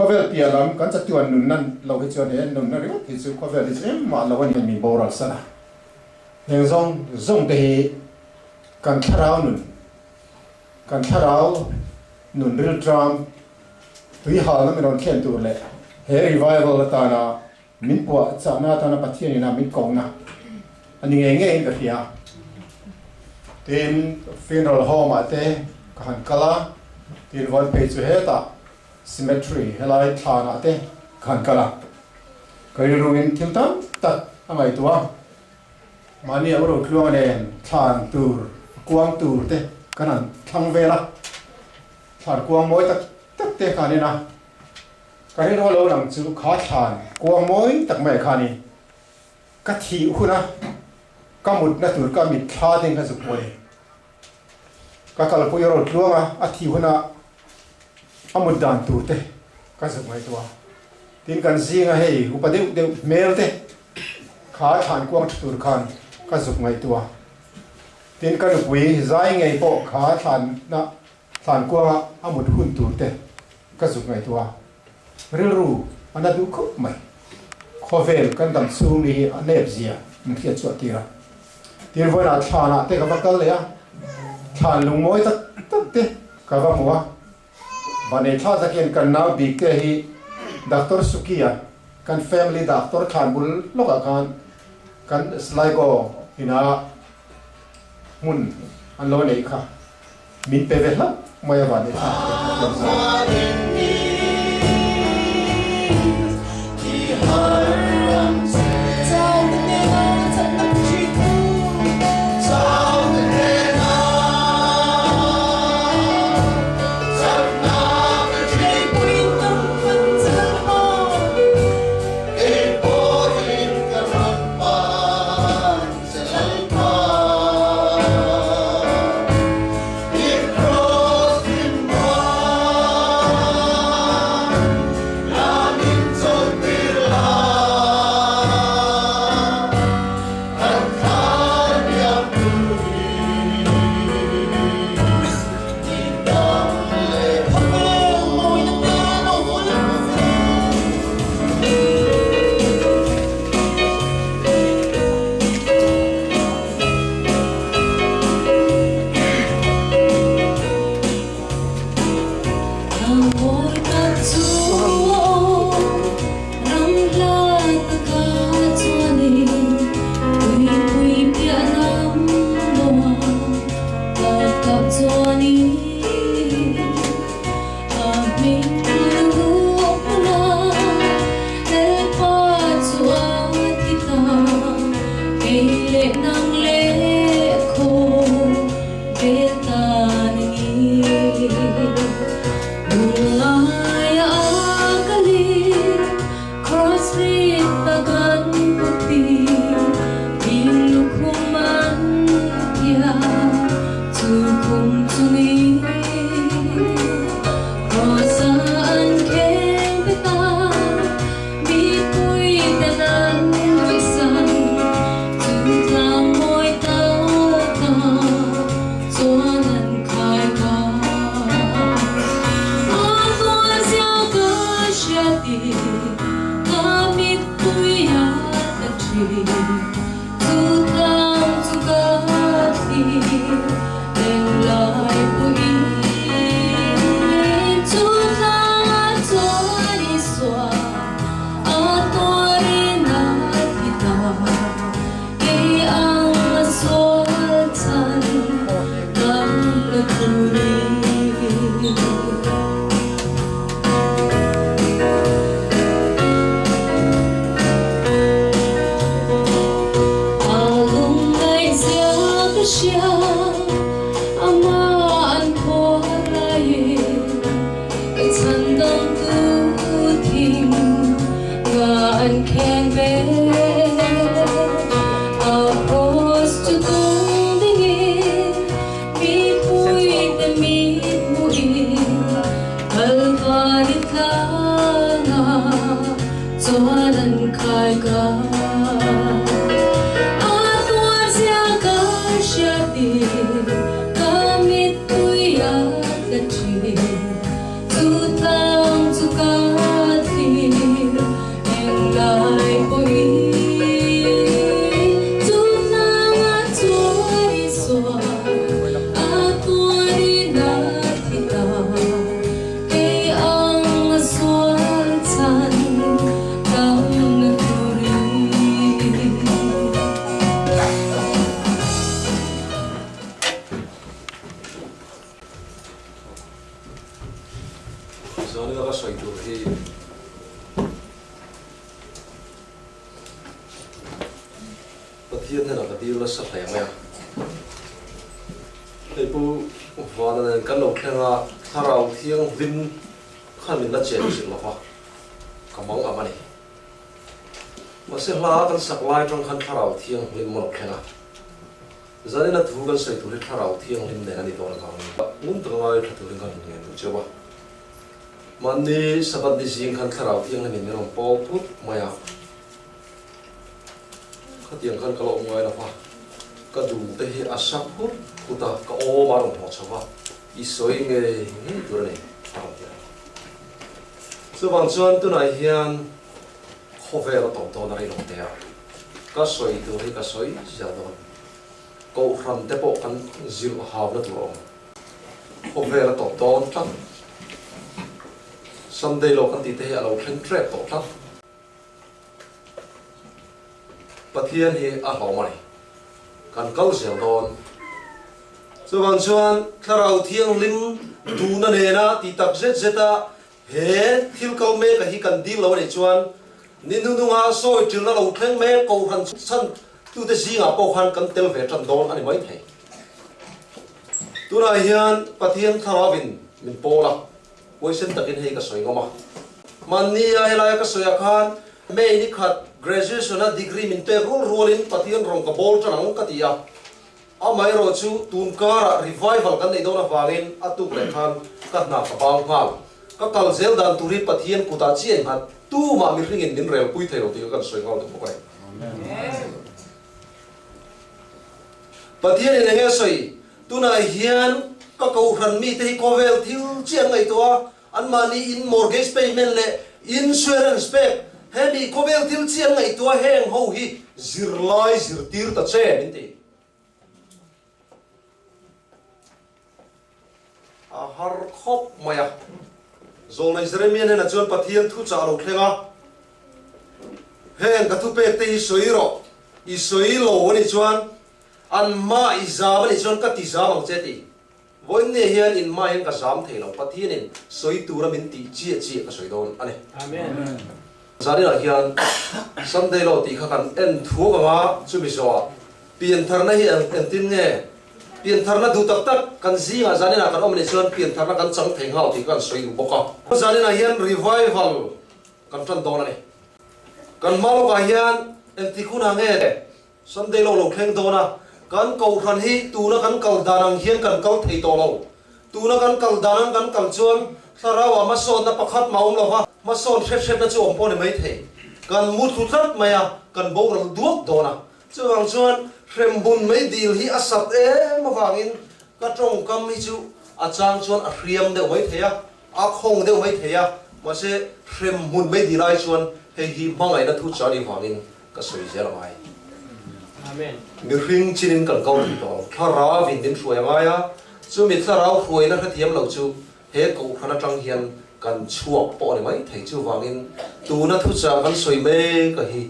Khawvel piah lam kan chatuan nunna lo hi chuan he nunna ringawt hi chu khawvel hi chu engmah lo a ni. Min boral san a, heng zawng zawng te hi kan thlarau nun, kan thlarau nun rilṭam tui halna min rawn thlen tur leh he revival atana min puah chahna atana Pathian ina min kohna a ni ngei ngeiin ka hria. Tin, funeral home ah te ka han kal a, tin vawi phei chu hetah Cemetery helai thlanah te ka han kal a, ka rilruin thil tam tak a ngaihtuah a, mahni a uro tluang nen thlan tur a kuang tur te kan han thlang vel a, thlan kuang mawi tak tak te kha an en a, ka rilru a lo lang chu kha thlan kuang mawi tak mai kha a ni, ka thih hun a ka mutna tur ka mitthla ding kha zuk pawh a ni. Ka kalpui a rawn tluang a, a thih hunah a mut dan tur te ka zuk ngaihtuah a. Tin, kan zinga hei upa deuh deuh hmel te kha thlan kuang tha tur khan ka zuk ngaihtuah a. Tin, ka nupui zai ngei pawh kha thlanna thlan kuanga a mut hun tur te ka zuk ngaihtuah a. Rilru a na duh khawp mai. Khawvel kan dam chhung ni hi a nep zia min hriat chhuah tir a. Tirvawnah thlanah te ka va kal leh a, thlan lungmawi tak tak te ka va hmu a. Vanei thla takin kan nau bik te hi Doctor Suki-a kan family doctor thlan bul lawkah khan kan Sligo inah hmun an lo neih kha. Min pe ve hlauh mai a van i thlak te a tiang zau. Zanina ka sawi tur hi Pathian hnenah ka dil nasa hle mai a. Hei pu Vana nen kan lo thleng a, Thlarau Thianghlim khan min la chen zir lova, ka mang ang a ni. Mahse hla kan sak lai atang khan Thlarau Thianghlim a lo thleng a. Zanina thu kan sawi tur hi Thlarau Thianghlim nen a ni dawn avangin ngun taka ngai tha turin kan ngen duh cheu a. Mahni Sabbath ni zing khan Thlarau Thianghlimin min rawn pawl phut mai a. Khatiang khan ka la awm ngai lo va, ka dul te hi a sa phut phut a, ka awm a rawn hnawh chho va, i sawi ngei ngei tur a ni a rawn ti a. Chuvang chuan tunah hian khawvel a tawp dawn a rei lo te a, ka sawi tur hi ka sawi zel dawn. Kohhran te pawh kan zilh hauna tur a awm. Khawvel a tawp dawn tlat. Sunday law kan tih te hi a lo thleng tep tawh tlat. Pathian hi a hlawm a ni. Kan kal zel dawn. Chuvang chuan Thlarau Thianghlim duhna nena ti tak zet zeta he thil kal meka hi kan dil lo a nih chuan ni hnununga sawi ṭilna lo thleng mek Kohhran chhan tute zingah pawh khan kan tel ve ṭan dawn a ni maithei. Tunah hian Pathian Thlarauin min pawl a. Huaisen takin hei ka sawi ngawm a. Mahnia helaia ka sawiah khan May ni khat graduation-a degree min pek rual rualin Pathian rawng ka bawl tan ang ka ti a. Amaherawh chu tun karah revival kan neih dawn avangin a tuk leh khan ka hna ka bang nghal. Ka kal zel dan tur hi Pathian kutah chiah innghat tumah mihringin min relpui thei lo tih kha kan sawi nghal duh bawk a ni. Pathianin eng nge sawi? Tunah hian ka kohhran mite hi khawvel thil chiah an ngaihtuah a, anmahni in mortgage payment leh insurance pek hemi khawvel thil chiah an ngaihtuah a, heng ho hi zirlai zirtir ta che min ti. A har khawp mai a. Zawlnei Jeremia hnenah chuan Pathian thu chah a lo thleng a, Heng ka thupek te hi sawi rawh, i sawi lo a nih chuan an hma i zam a nih chuan ka ti zam ang che ti. Vawiin nia hian in hma hian ka zam thei lo, Pathianin sawi tura min tih chiah chiah ka sawi dawn a ni. Zaninah hian Sunday Law tih kha kan en thuak ang a, chumi zawhah piantharna hi engtin nge piantharna duh tak tak kan zingah zaninah kan awm anih chuan piantharna kan chang thei nghal tih kha kan sawi duh bawk a. Zaninah hian revival kan tan dawn a ni. Kan hma lawkah hian engtik hunah nge Sunday Law lo thleng dawn a, kan kohhran hi tuna kan kal dan ang hian kan kal thei tawh lo. Tuna kan kal dan ang kan kal chuan thlarauah hmasawnna pakhat mah awm lo va, hmasawn hret hretna chu awm pawh ni mai thei. Kan mu thlu tlat mai a, kan boral duak dawn a. Chuvang chuan hremhmun mei dil hi a sat em avangin ka tawngkam hi chu a chang chuan a hriam deuh mai thei a. A khawng deuh mai thei a, mahse hrem hmun mai dil ai chuan hei hi hmangaihna thu chah anih vangin ka sawi zel a ngai. Mihring chinin kan kal thei tawh lo, thlarauin min hruai a ngai a, chumi thlarau hruaina hrethiam lo chu he kohhran atang hian kan chhuak pawh a ni mai thei. Chuvangin tuna thuchah kan sawi mek a hi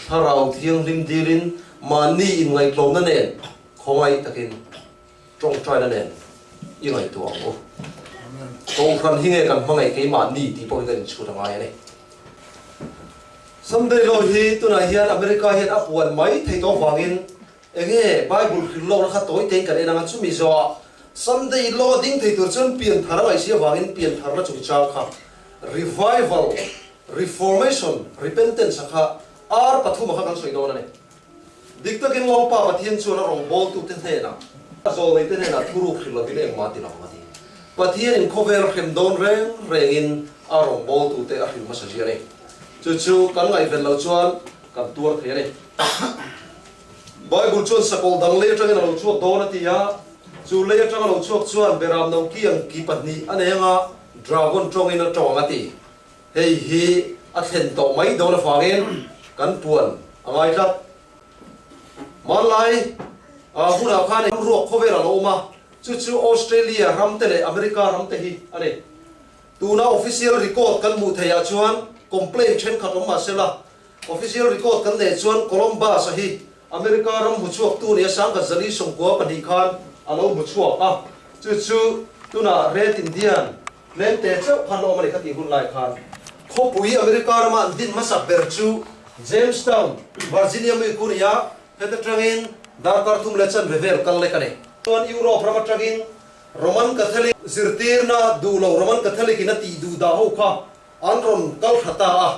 thlarau thianghlim dilin mahni inngaihtlawmna nen khawngaih takin Tawngtaina nen i ngaihtuah ang u. Kohhran hi nge kan hmangaih keimah ni tih pawh hi kan inchhut a ngai a ni. Sunday Law hi tunah hian America hian a puan mai thei tawh avangin enge Bible hrilh lawkna kha tawi tein kan en ang a, chumi zawhah Sunday Law ding thei tur chuan pianthar a ngaihsi avangin piantharna chungchang kha Revival, Reformation, Repentance a kha R pathuma kha kan sawi dawn a ni. Dik takin Lalpa Pathian chuan a rawngbawltute hnenah, a zawlneite hnenah thuruk hrilh lovin engmah ti lo a ti. Pathianin khawvel hrem dawn reng rengin a rawngbawltute a hrilh hmasa zia a ni. Chu chu kan ngaihven loh chuan kan tuar thei a ni. Bible chuan sakawlh dang lei atangin a lo chhuak dawn a ti a, chu lei atanga lo chhuak chuan beram no kiang ki pahnih a nei anga dragon tawngin a tawng ang a ti. Hei hi a thlen tawh mai dawn avangin kan puan a ngai tlat. Hmanlai hunah khan ruak khawvel a lo awm a, chu chu Australia ram te leh America ram te hi a ni. Tuna official record kan hmuh theihah chuan complaint thenkhat awm mah sela, official record kan neih chuan Columbus-a hi America ram hmuchhuaktu nia 1942 khan a lo hmuchhuak a, chu chu tunah Red Indian. Tlemte chauh khan la awm a ni kha tih hun lai khan khawpui America rama an din hmasak ber chu Jamestown, Virginia mi khu nia, heta tangin darkar thum leh chanve vel kal lek a ni. Chuan Europe ram atangin Roman Catholic zirtirna duh lo Roman Catholic in a tih duh dah ho kha an rawn kal thla ta a.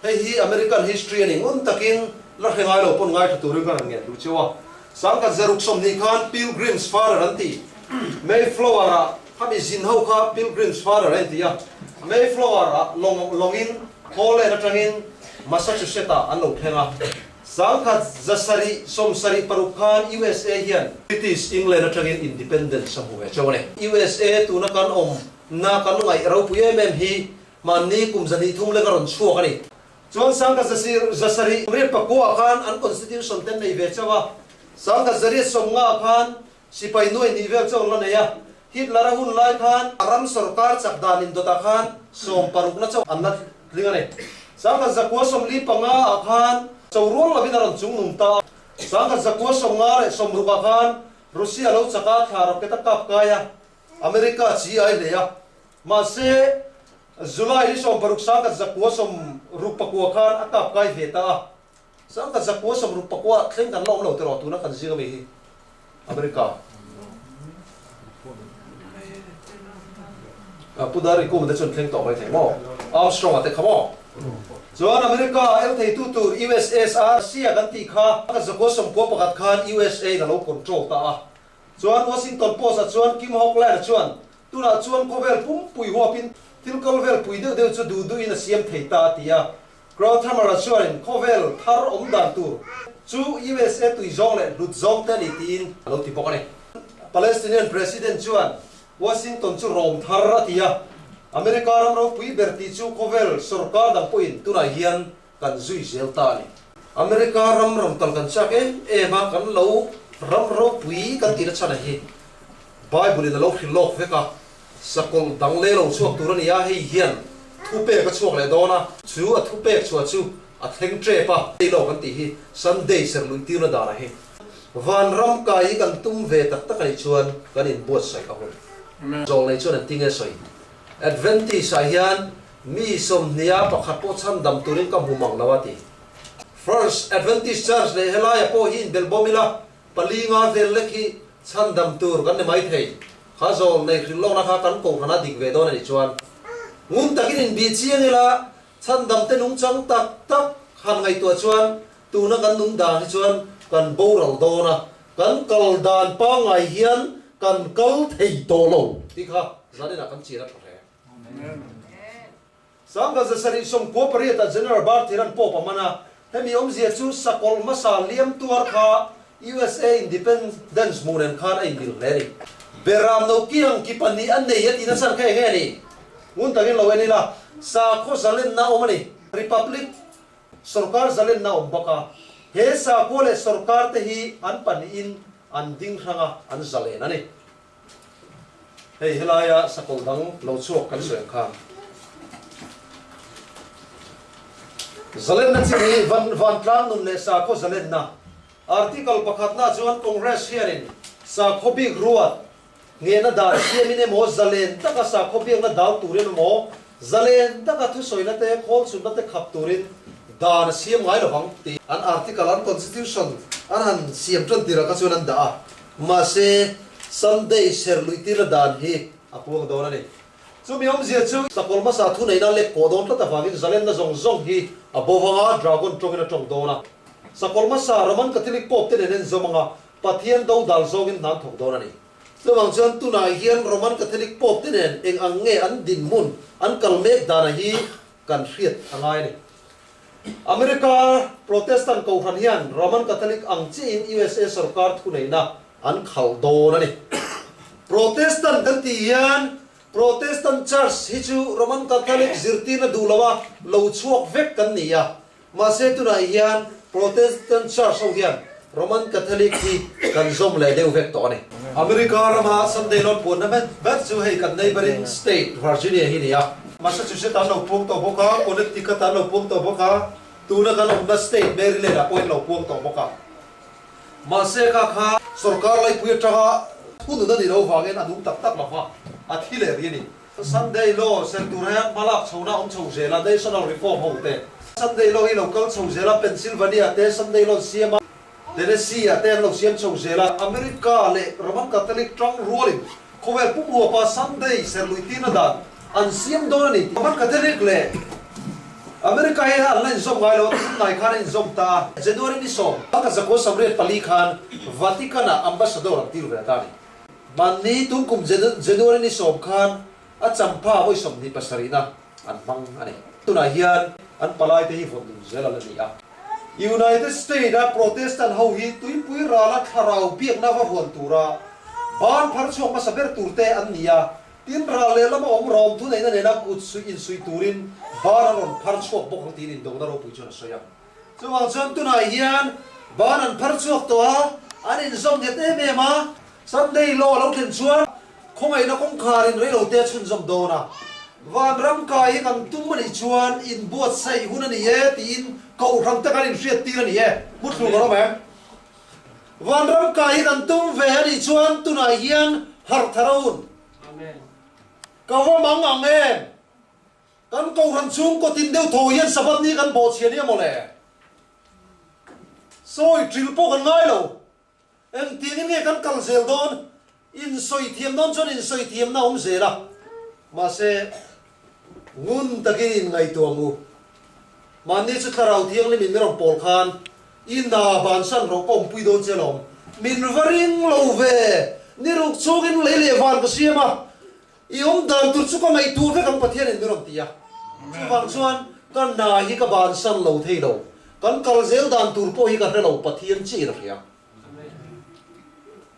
Hei hi American history a ni ngun takin la hre ngai lo pawn ngaithla turin ka rawn ngen duh cheu a. 1960 khan Pilgrim's Father an ti. Mayflower ah khami zin ho kha Pilgrim's Father a inti a. Mayflower ah lawng lawngin Holland atangin Massachusetts ah an lo thleng a. 1776 khan USA hian British England atangin independence a hmu ve cheu a ni. USA tuna kan awm na kan ngaih ropui em em hi Hmanni kum 203 lek a rawn chhuak a ni. Chuan 1789 khan an constitution te an nei ve chauh a, 1850 khan sipai nuai hnih vel chauh an la nei a, Hitler a hun lai khan a ram sorkar chak dan indawtah khan sawm parukna chauh an la tling a ni. 1945 ah khan cho rual lovin a rawn chungnung ta a, 1956 ah khan Russia lo chaka thla rocket a kap kai a, America chi ai hlei a. Mahse, July ni 60 1969 khan a kap kai ve ta a. 1969 thleng kan la awm lo tiraw tuna kan zing ami hi America. Pu Darry Kum te chuan thleng tawh mai thei maw? Armstrong a te kha maw? Chuan America el theitu tur USSR Russia kan tih kha 1991 khan USA in a lo control ta a. Chuan Washington Post ah chuan Kim Hoagland a chuan Tunah chuan khawvel pumpui huapin thil kal vel pui deuh deuh chu duh duhin a siam thei ta a ti a. Krauthammer-a chuanin khawvel thar awm dan tur chu USA tui zawng leh hlut zawng te a ni tiin a lo ti bawk a ni. Palestinian President chuan Washington chu rawm thar a ti a, America ram ropui ber tih chu khawvel sorkar dang pawhin tunah hian kan zui zel ta a ni. America ram rawn kal kan chak em em a, kan lo ram ropui kan tihna chhan a hi Bible in a lo hrilh lawk vek a, sakawlh dang leh lo chhuak tur a ni a, hei hian thupek a chhuak leh dawn a, chu a thupek chhuah chu a thleng tep a, hei lo kan tih hi Sunday serh luih tirna dan a hi. Vanram kai hi kan tum ve tak tak a nih chuan kan inbuatsaih a hun. Zawlnei chuan an ti nge sawi? Adventist ah hian mi sawmhnia pakhat pawh chhandam turin ka hmu mang lo a ti. First Adventist Church leh helaia pawh hi inbelh bawm ila, pali nga vel lek hi chhandam tur kan ni mai thei. Kha zawl nei hrilh lawkna kha kan kohhran a dik ve dawn a nih chuan ngun takin inbih chiang ila, chhandam te nungchang tak tak han ngaihtuah chuan tuna kan nung dan hi chuan kan boral dawn a, kan kal dan pangngai hian kan kal thei tawh lo tih kha zaninah kan chian a tha hle. 1798 ah General Barthiran Pope a man a, hemi awmzia chu sakawlh hmasa liam tuar kha USA Independence hmuh nen khan a inmil hle a ni. Beram no kiang ki pahnih a nei a tihna chhan kha eng nge ni? Ngun takin lo en ila, sakhaw zalenna a awm a ni. Republic sorkar zalenna a awm bawk a, he sakhua leh sorkar te hi an pahnihin an ding hrang a, an zalen a ni. Hei helaia sakawlh dang lo chhuak kan sawi ang khan zalenna chi hi van vantlang nun leh sakhaw zalenna Article pakhatna chuan Congress hianin sakhaw bik ruat nghehna dan siamin emaw zalen taka sakhaw biakna dal turin emaw zalen taka thusawina te khawlchhunna te khap turin dan a siam ngai lovang tih an article an constitution an han siam tan tirah kha chuan an dah a. Mahse, Sunday ser luih tirna dan hi a puang dawn a ni. Chumi awmzia chu sakawlh hmasa thuneihna lek pawh dawn tlat avangin zalenna zawng zawng hi a bo vang a, dragon tawngin a tawng dawn a. Sakawlh hmasa Roman Catholic Pope te nen en zawm anga Pathian do dal zawngin hna an thawk dawn a ni. Chuvang chuan tunah hian Roman Catholic Pope te nen eng ang nge an dinhmun an kal mek dana hi kan hriat a ngai a ni. America Protestant Kohhran hian Roman Catholic ang chiahin USA sorkar thuneihna an khalh dawn a ni. Protestant kan tih hian Protestant Church hi chu Roman Catholic zirtirna duh loa lo chhuak vek kan ni a. Mahse tunah hian Protestant Church ho hian Roman Catholic hi kan zawm leh deuh vek tawh a ni. America rama Sunday Law puanna ber ber chu hei kan neighboring state Virginia hi ni a. Massachusetts an lo puang tawh bawk a, Connecticut an lo puang tawh bawk a, tuna kan awmna state Maryland ah pawh in lo puang tawh bawk a. Mahse kha kha sorkar laipui atanga thunun a nih loh vangin a nung tak tak lo va, a thi leh rih a ni. Sunday Law serh tur hian hmalak chhona awm chho zel a, National Reform ho te. Sunday Law hi lo kal chho zel a, Pennsylvania te Sunday Law an siam a, Tennessee ah te an lo siam chho zel a. America leh Roman Catholic tang rualin khawvel pum huapa Sunday serh lui tirna dan an siam dawn a ni. Roman Catholic leh America hi an la inzawm ngai lo a, tunlai khan a inzawm ta a. January ni sawm, 1974 khan Vatican ah Ambassador an tir ve ta a ni. Mahni tunkum January ni sawm khan a champha vawi 27na an hmang a ni. Tunah hian an palai te hi vawn dun zel a la ni a. United State a Protestant ho hi tuipui rala thlarau biakna va huan tura ban phar chhuak hmasa ber tur te an ni a, tin ral lehlam a awm rawm thuneihna nena kut suih insuih turin ban an rawn phar chhuak bawk ang tiin indona ropui chuan a sawi a. Chuvang chuan tunah hian ban an phar chhuak tawh a, an inzawm nghet em em a. Sunday law a lo thlen chuan khawngaihna kawngkharin reilote a chhunzawm dawn a, Vanram kai hi kan tum a nih chuan inbuatsaih hun a ni e tiin kohhran te kan inhriattir a ni e. Hmuthluk a rawm em? Vanram kai hi kan tum ve a nih chuan tunah hian harh thar a hun. Ka va mang ang em? Kan kohhran chhungkaw tin deuh tho hian Sabbath ni kan bawhchhiah nia mawle. Sawi ṭil pawh kan ngai lo. Engtiangin nge kan kal zel dawn? Insawi thiam dawn chuan insawi thiamna a awm zel a. Mahse, ngun takin inngaihtuah ang u. Mahni chu Thlarau Thianghlim in min rawn pawl khan i hna bansan rawh ka awmpui dawn che alawm. Min va ring lo ve! Ni ruk chhungin lei leh van ka siam a. I awm dan tur chu ka ngaihtuah vek ang Pathian in min rawn ti a. Chuvang chuan ka hna hi ka bansan lo thei lo. Kan kal zel dan tur pawh hi ka hre lo Pathian chiah in a hria.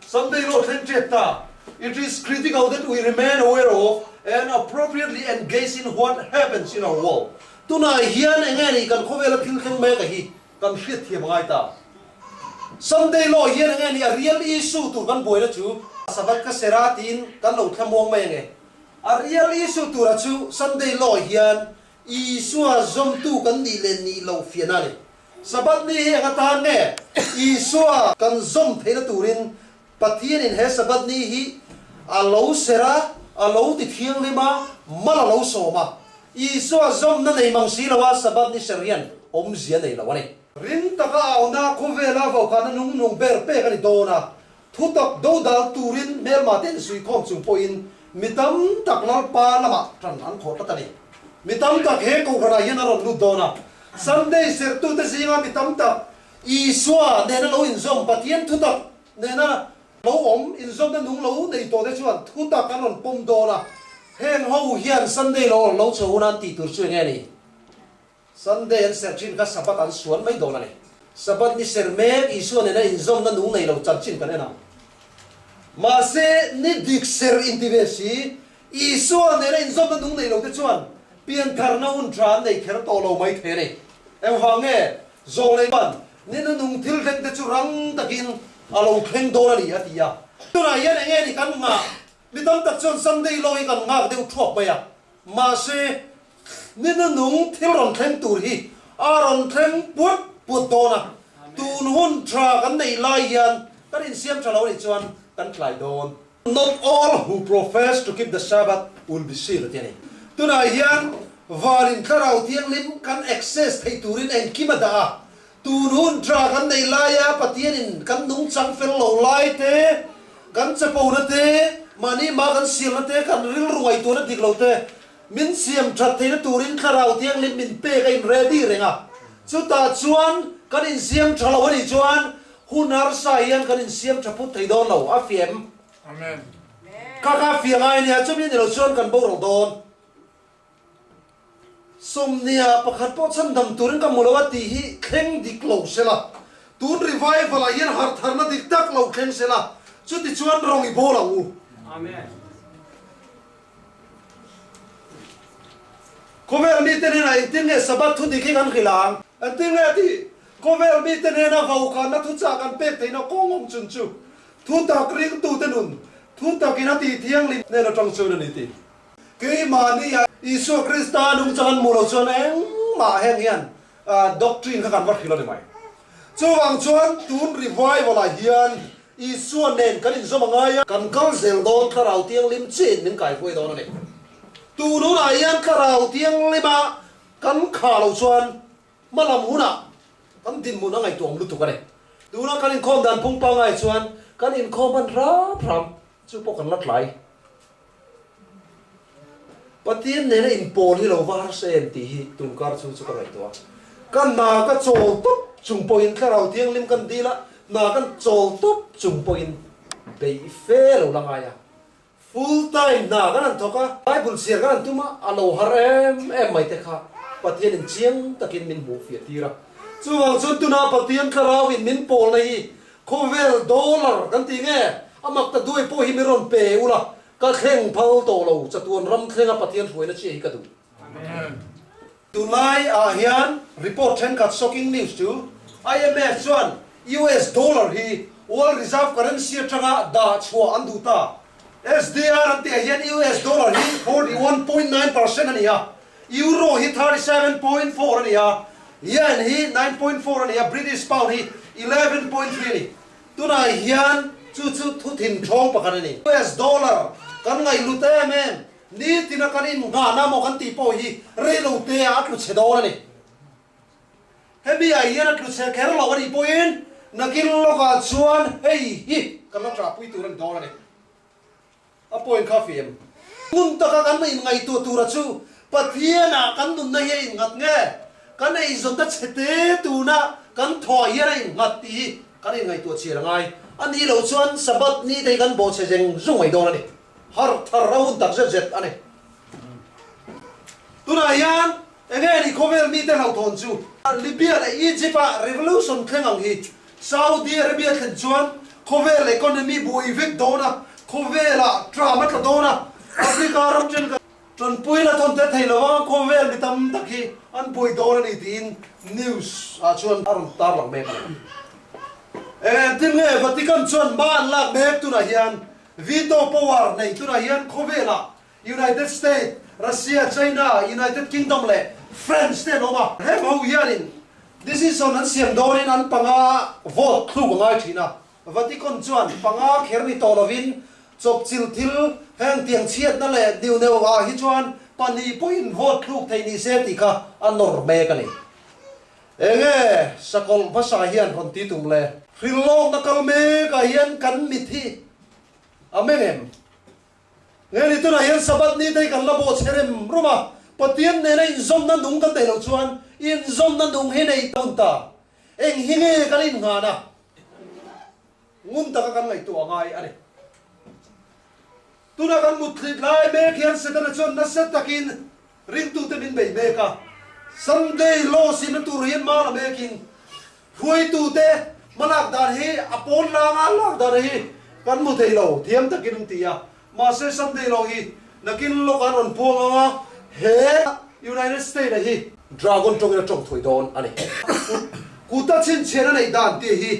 Sunday law thleng ṭet ta, It is critical that we remain aware of and appropriately engage in what happens in our world. Tunah hian eng nge nih kan khawvela thil thleng mek a hi kan hriatthiam a ngai ta. Sunday law hian eng nge nih a real issue tur kan buaina chu Sabbath ka ser a tiin kan lo thlamuang mai ange. A real issue tura chu Sunday law hian Isua zawmtu kan nih leh nih loh fiahna a ni. Sabbath ni hi eng atan nge Isua kan zawm theihna turin Pathianin he Sabbath ni hi a lo ser a, a lo ti thianghlim a, mal a lo sawm a. Isua zawmna nei mang si lo a Sabbath ni ser hian awmzia nei lo a ni. Ring taka auna khawvela vaukhana nung nung ber pek a ni dawn a, thutak dodal turin hmelma te insuikhawm chung pawhin mi tam tak Lalpa lamah tan an khawh tlat a ni. Mi tam tak he kohhranah hian a rawn lut dawn a, Sunday sertute zinga mi tam tak Isua nena lo inzawm, Pathian thutak nena lo awm, inzawmna nung lo nei tawhte chuan thutak an rawn pawm dawn a. Heng ho hian Sunday lo lo chho hun an tih tur chu enge ni? Sunday an serh thin kha Sabbath an suan mai dawn a ni. Sabbath ni serh mek Isua nena inzawmna nung nei lo chanchin kan en ang. Mahse, ni dik serh inti ve si, Isua nena inzawmna nung nei lote chuan piantharna hun tha an nei kher tawh lo mai thei a ni. Engvang nge? Zawlei chuan, Ni na nung thil thleng te chu rang takin a lo thleng dawn a ni, a ti a. Tunah hian eng nge ni kan nghah? Mi tam tak chuan Sunday law hi kan nghak deuh thuak mai a. Mahse, ni na nung thil rawn thleng tur hi a rawn thleng puat puat dawn a. Tun hun tha kan neih lai hian kan insiam tha lo a nih chuan kan tlai dawn. Not all who profess to keep the Sabbath will be sealed a ti a ni. Tunah hian Vanin Thlarau Thianghlim kan access theih turin engkim a dah a. Tun hun tha kan neih laia Pathianin kan nungchang fel lo lai te, kan chapona te, mahni mah kan sialna te, kan rilru ngaihtuahna dik lo te min siam that theihna turin Thlarau Thianghlim min pek a in ready reng a. Chutah chuan kan insiam tha lo a nih chuan Hun harsa hian kan insiam tha phut thei dawn lo, a fiam. Amen. Kha kha a fiah ngai ania, chumi ni lo chuan kan boral dawn. Sawmnia pakhat pawh chhandam turin ka hmu lo a tih hi thleng dik lo sela, tun revival ah hian hartharna dik tak lo thleng sela, chuti chuan rawng i bawl ang u. Amen. Khawvel mite hnenah engtin nge Sabbath thu dik hi kan hrilh ang? Engtin nge tih? Khawvel mite hnena vaukhana thuchah kan pek theihna kawng awm chun chu thutak ringtute nun thutakin a tih thianghlim hnen atang chuan a ni tih. Keimahni ah Isua Krista nungchang an hmuh loh chuan engmah heng hian doctrine kha kan va hrilh a ni mai. Chuvang chuan tun revival ah hian Isua nen kan inzawm a ngai a. Kan kal zel dawn Thlarau Thianghlim chiin min kaihruai dawn a ni. Tun hunah hian Thlarau Thianghlima kan khah loh chuan hma lam hunah kan dinhmun a ngaihtuahawm lutuk a ni. Tuna kan inkhawm dan phung pangngai chuan kan inkhawm hman hram hram chu pawh kan la tlai. Pathian nena inpawl hi lo va harsa em tih hi tunkar chhung chu ka ngaihtuah a. Ka hna ka chawl tawp chung pawhin Thlarau Thianghlim kan dil a, hna kan chawl tawp chung pawhin beih fe lo la ngai a. Full time hna kan han thawk a, Bible chhiar kan han tum a, a lo har em em mai te kha Pathianin chiang takin min hmuh fiah tir a. Chuvang chuan tunah Pathian Thlarauin min pawlna hi Khawvel dollar kan tih nge? A mak ta duai pawh hi min rawn pe ula, ka thleng phal tawh lo, chatuan ram thlenga Pathian hruaina chiah hi ka duh. Tunlai ah hian report thenkhat shocking news chu IMF chuan US dollar hi World Reserve Currency atanga dah chhuah an duh ta. SDR an tih ah hian US dollar hi 41.9% a ni a, Euro hi 37.4 a ni a, Yen hi 9.4 a ni a, British Pound hi 11.3 a ni. Tunah hian chu chu thu thin thawng pakhat a ni. US dollar kan ngaihlut em em, nitina kan innghahna maw kan tih pawh hi reilo te ah a tlu chhe dawn a ni. Hemi ah hian a tlu chhe kher lo a nih pawhin nakin lawkah chuan hei hi kan la ṭahpui tur a ni dawn a ni. A point kha fim. Hmun taka kan inngaihtuah tura chu Pathianah kan nunna hi a innghat nge? Kan eizawnna chhete tuna kan thawh hian a innghat tih hi kan inngaihtuah chhiar a ngai. A nih loh chuan Sabbath ni te hi kan bawhchhe zeng zung mai dawn a ni. Harh thar a hun tak zet zet a ni. Tunah hian enge ni khawvel mite hlauhthawn chu? Libya leh Egypt-ah revolution thleng ang hi Saudi Arabia thlen chuan khawvel economy buai vek dawn a, khawvelah tram a tla dawn a, Africa ram chen kan tanpui la thawn te thei lo a, khawvel mi tam tak hi an buai dawn a ni tiin news ah chuan a rawn tarlang mek a ni. Engtin nge Vatican chuan hma an lak mek tunah hian veto power nei tunah hian khawvelah United State, Russia, China, United Kingdom leh France te an awm a. Heng ho hianin decision an siam dawnin an panga vote thluk a ngai thin a. Vatican chuan panga kher ni tawh lovin chawpchilh thil heng tiang chhiatna leh niu neuh ah hi chuan pahnih pawhin vote thluk thei ni se tih kha a nawr mek a ni. Enge sakawlh hmasa hian rawn ti tum le? Hrilhlawkna kal mekah hian kan mit hi a meng em? Nge ni tunah hian Sabbath ni te hi kan la bawh chhe rem rum a, Pathian nena inzawmna nung kan neih loh chuan inzawmna nung hi nei tawn ta. Eng hi nge kan innghan a? Ngun taka kan ngaihtuah a ngai a ni. Tuna kan mutthlit lai mek hian Setana chuan nasa takin Ringtute min bei mek a, Sunday law simna tur hian hma la mekin hruaitute hmalak dan hi a pawn langa lak dan hi kan hmu thei lo thiam takin an ti a, mahse Sunday law hi nakin lawk an rawn puang ang a, he United State a hi Dragon tawngin a tawng thawi dawn a ni. Kuta chhinchhian a neih dan tih hi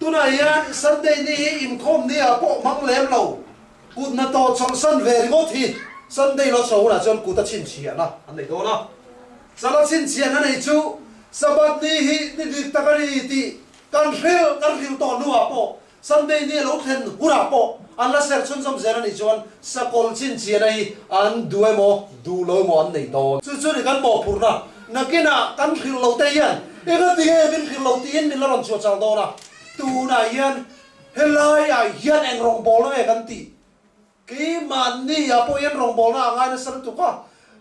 Tunah hian Sunday ni hi inkhawm ni ah pawh hmang lem lo, kut hna tawh chawlhsan ve ringawt hi Sunday lo chho hunah chuan kut a chhinchhiahna an nei dawn a. Chala chhinchhiahna nei chu Sabbath ni hi ni dik tak a ni tih kan hrilh kan hrilh tawh hnuah pawh Sunday ni a lo thlen hunah pawh an la serh chhunzawm zel a nih chuan sakawlh chhinchhiahna hi an duh emaw duh lo emaw an nei dawn. Chu chu ni kan mawhphurhna Nakinah kan hrilh loh te hian engati nge min hrilh loh tiin min la rawn chhuah chang dawn a, tunah hian helaiah hian eng rawngbawlna nge kan tih? Keimahni ah pawh hian rawngbawlna a ngai nasa lutuk a,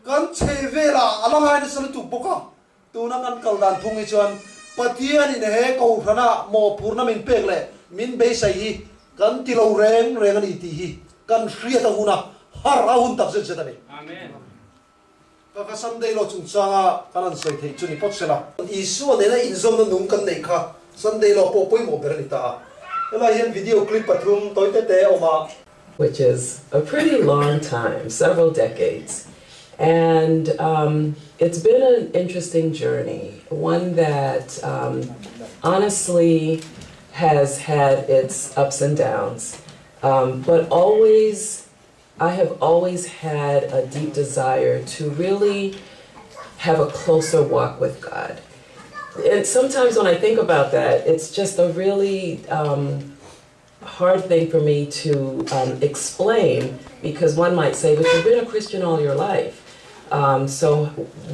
kan chhe velah a la ngai nasa lutuk bawk a, tuna kan kal dan phung hi chuan Pathianin he Kohhranah mawhphurhna min pek leh min beisei hi kan ti lo reng reng a ni tih hi kan hriat a hun a, har a hun tak zet zet a ni. Ka ka Sunday law chungchanga kan han sawi theih chu ni phawt sela. Isua nena inzawmna nung kan neih kha Sunday law pawh pawimawh ber a ni ta a. Helai hian video clip pathum tawi te te a awm a. Which is a pretty long time, several decades. And um, it's been an interesting journey, one that um, honestly has had its ups and downs, um, but always I have always had a deep desire to really have a closer walk with God. And sometimes when I think about that, it's just a really um, hard thing for me to um, explain. Because one might say, but you've been a Christian all your life. So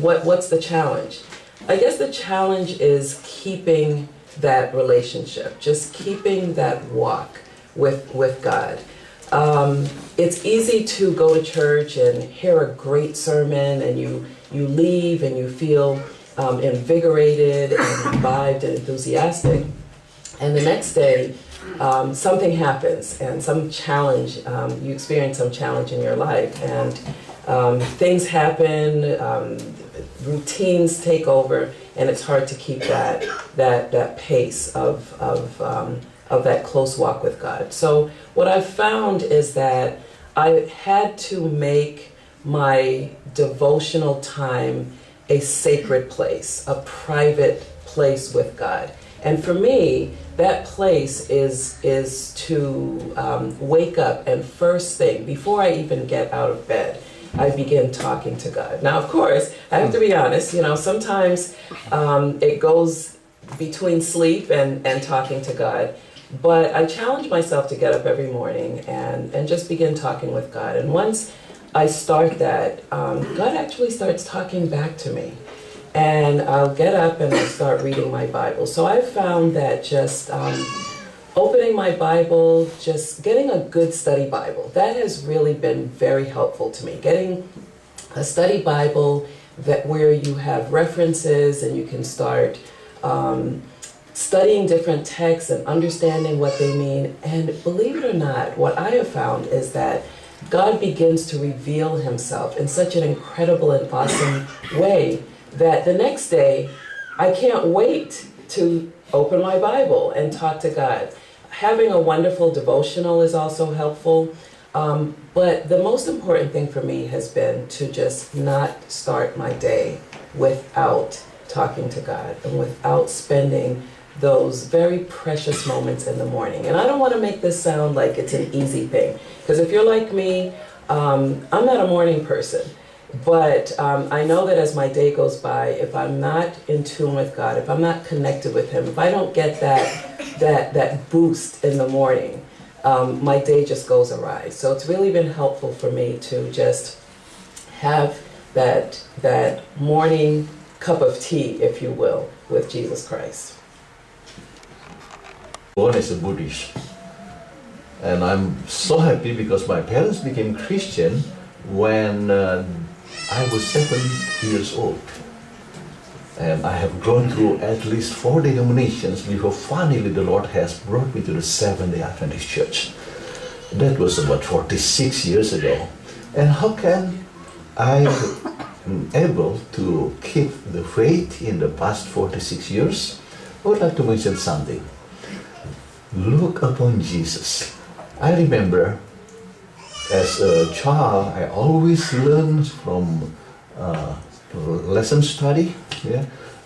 what's the challenge? I guess the challenge is keeping that relationship, just keeping that walk with God. It's easy to go to church and hear a great sermon, and you leave and you feel invigorated and revived and enthusiastic. And the next day, something happens and some challenge, you experience some challenge in your life, and things happen, routines take over, and it's hard to keep that pace of that close walk with God. So what I've found is that I had to make my devotional time a sacred place, a private place with God. And for me, that place is to wake up and first thing, before I even get out of bed, I begin talking to God. Now, of course, I have to be honest, sometimes it goes between sleep and talking to God. But I challenge myself to get up every morning and just begin talking with God. And once I start that, God actually starts talking back to me. And I'll get up and I'll start reading my Bible. So I've found that just opening my Bible, just getting a good study Bible, that has really been very helpful to me. Getting a study Bible that where you have references and you can start studying different texts and understanding what they mean. And believe it or not, what I have found is that God begins to reveal himself in such an incredible and awesome way that the next day, I can't wait to open my Bible and talk to God. Having a wonderful devotional is also helpful. But the most important thing for me has been to just not start my day without talking to God and without spending those very precious moments in the morning. And I don't want to make this sound like it's an easy thing, because if you're like me, I'm not a morning person. But I know that as my day goes by, if I'm not in tune with God, if I'm not connected with him, if I don't get that boost in the morning, my day just goes awry. So it's really been helpful for me to just have that morning cup of tea, if you will, with Jesus Christ. Born as a Buddhist, and I'm so happy because my parents became Christian when I was 7 years old, and I have gone through at least 4 denominations before finally the Lord has brought me to the Seventh-day Adventist Church. That was about 46 years ago. And how can I am able to keep the faith in the past 46 years? I would like to mention something. Look upon Jesus. I remember as a child, I always learned from lesson study,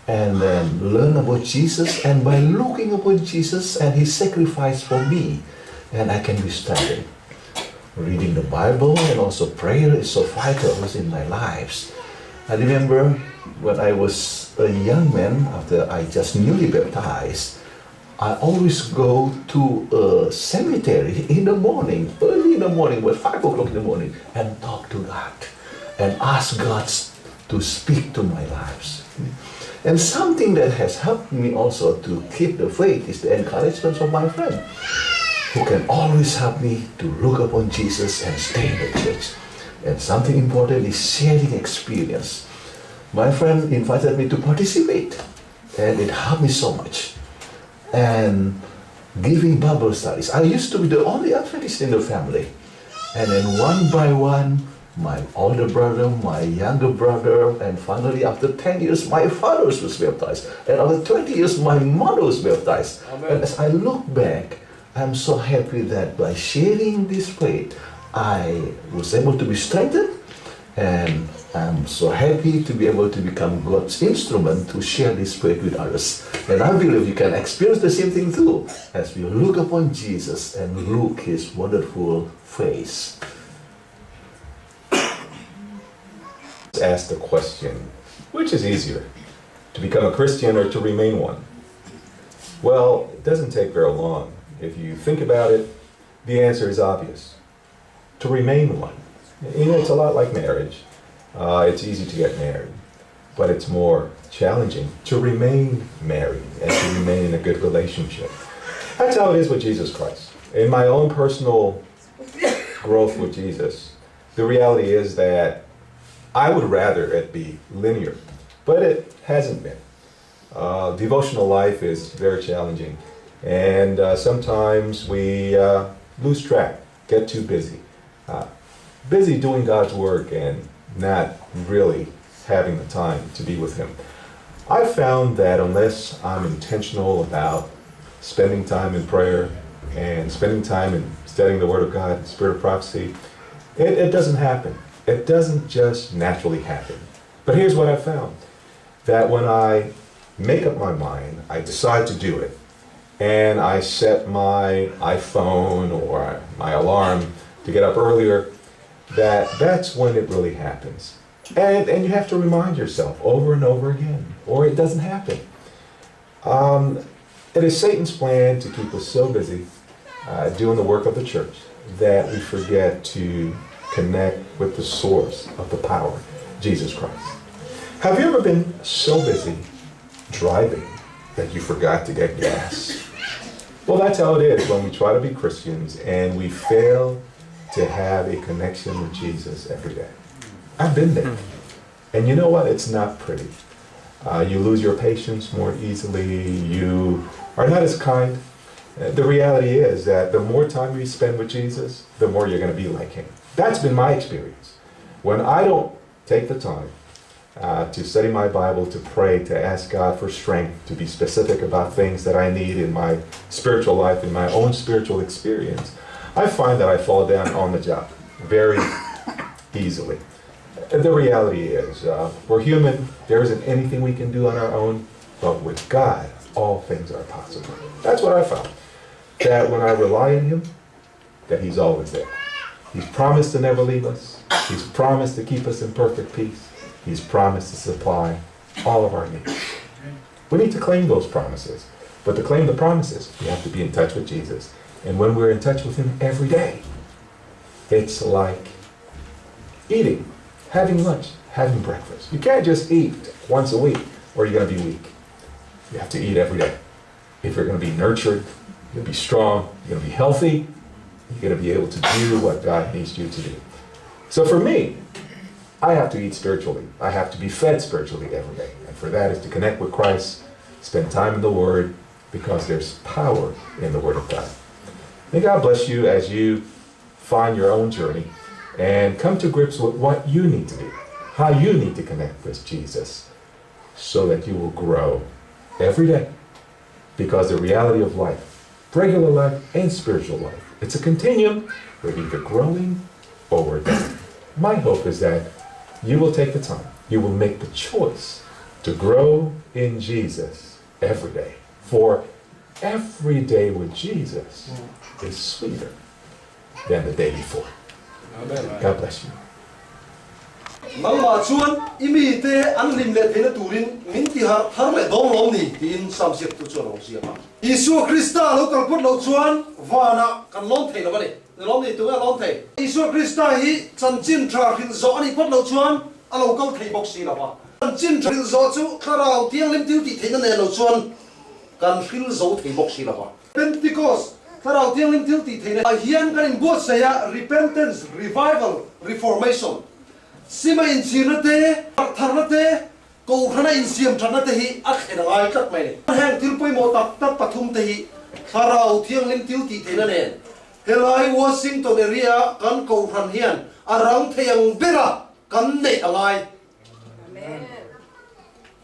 and then learn about Jesus, and by looking upon Jesus and his sacrifice for me, and I can be studying. Reading the Bible and also prayer is so vital in my lives. I remember when I was a young man, after I just newly baptized, I always go to a cemetery in the morning, early in the morning, about 5 o'clock in the morning, and talk to God and ask God to speak to my lives. And something that has helped me also to keep the faith is the encouragement of my friend, who can always help me to look upon Jesus and stay in the church. And something important is sharing experience. My friend invited me to participate, and it helped me so much. And giving Bible studies. I used to be the only Adventist in the family. And then one by one, my older brother, my younger brother, and finally after 10 years, my father was baptized. And after 20 years, my mother was baptized. Amen. And as I look back, I'm so happy that by sharing this faith, I was able to be strengthened, and I'm so happy to be able to become God's instrument to share this faith with others. And I believe you can experience the same thing too, as we look upon Jesus and look his wonderful face. Ask the question, which is easier, to become a Christian or to remain one? Well, it doesn't take very long. If you think about it, the answer is obvious. to remain one. You know, it's a lot like marriage. Uh, it's easy to get married, but it's more challenging to remain married and to remain in a good relationship. That's how it is with Jesus Christ. In my own personal growth with Jesus, the reality is that I would rather it be linear, but it hasn't been. Uh, devotional life is very challenging, and uh, sometimes we uh, lose track, get too busy. Uh, busy doing God's work and not really having the time to be with Him. I found that unless I'm intentional about spending time in prayer and spending time in studying the Word of God, Spirit of prophecy, it, it doesn't happen. It doesn't just naturally happen. But here's what I found that when I make up my mind, I decide to do it, and I set my iPhone or my alarm to get up earlier, that that's when it really happens. And, and you have to remind yourself over and over again, or it doesn't happen. Um, it is Satan's plan to keep us so busy uh, doing the work of the church that we forget to connect with the source of the power, Jesus Christ. Have you ever been so busy driving that you forgot to get gas? Well, that's how it is when we try to be Christians and we fail to have a connection with Jesus every day. I've been there. And you know what? It's not pretty. Uh, you lose your patience more easily. You are not as kind. Uh, the reality is that the more time you spend with Jesus, the more you're going to be like him. That's been my experience. When I don't take the time uh, to study my Bible, to pray, to ask God for strength, to be specific about things that I need in my spiritual life, in my own spiritual experience, I find that I fall down on the job very easily. The reality is, uh, we're human. There isn't anything we can do on our own, but with God, all things are possible. That's what I found. That when I rely on Him, that He's always there. He's promised to never leave us. He's promised to keep us in perfect peace. He's promised to supply all of our needs. We need to claim those promises. But to claim the promises, we have to be in touch with Jesus. And when we're in touch with Him every day, it's like eating, having lunch, having breakfast. You can't just eat once a week or you're going to be weak. You have to eat every day. If you're going to be nurtured, you'll be strong, you're going to be healthy, you're going to be able to do what God needs you to do. So for me, I have to eat spiritually. I have to be fed spiritually every day. And for that is to connect with Christ, spend time in the Word, because there's power in the Word of God. May God bless you as you find your own journey and come to grips with what you need to do, how you need to connect with Jesus, so that you will grow every day. Because the reality of life, regular life and spiritual life, it's a continuum. We're either growing or we're dying. My hope is that you will take the time, you will make the choice to grow in Jesus every day. For every day with Jesus is sweeter than the day before. Amen. God bless you. Nangmah chuan i mite an hlim leh theihna turin min ti harh thar leh dawng lawm ni? tiin Sam ziaktu chuan a lo ziak a. Isua Krista lo kal phawt loh chuan vanah kan lawm thei lo a ni. Ni lawm ni? Tunge a lawm thei? Isua Krista hi chanchin tha hrilh zawh a nih phawt loh chuan a lo kal thei bawk si lo a. Chanchin tha hrilh zawh chu Thlarau Thianghlim thil tih theihna nen lo chuan kan hrilh zo thei bawk si lo a. Pentecost, Thlarau Thianghlim thil tih theihna ah hian kan inbuatsaih a, Repentance, Revival, Reformation, sima inchhirna te, harhtharna te, kohhrana insiam thatna te hi a thlen a ngai tlat mai a ni. Heng thil pawimawh tak tak pathum te hi Thlarau Thianghlim thil tih theihna nen helai Washington area ah kan kohhran hian a rang thei ang bera kan neih a ngai.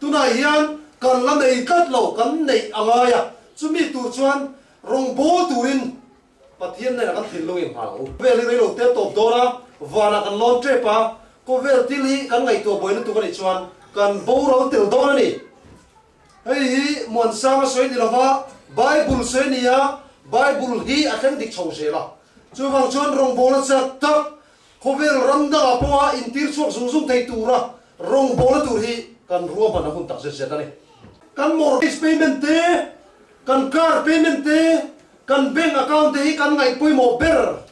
Tunah hian kan la nei tlat lo, kan neih a ngai a, chumi tur chuan rawngbâwl turin Pathian hnenah kan thinlung in nghal ang u. Khawvel hi reilo te tawp dawn a, vanah kan lawn tep a, khawvel thil hi kan ngaihtuah buai lutuk a nih chuan kan boral tel dawn a ni. Hei hi Muansanga sawi ni lova, Bible sawi a ni a, Bible hi a thleng dik chho zel a, chuvang chuan rawngbâwlna chak tak Khawvel ram dangah pawha intir chhuak zung zung thei tura rawngbawlna tur hi kan ruahman a hun tak zet zet a ni. Kan mortgage payment te, kan car payment te, kan bank account te hi kan ngaih pawimawh ber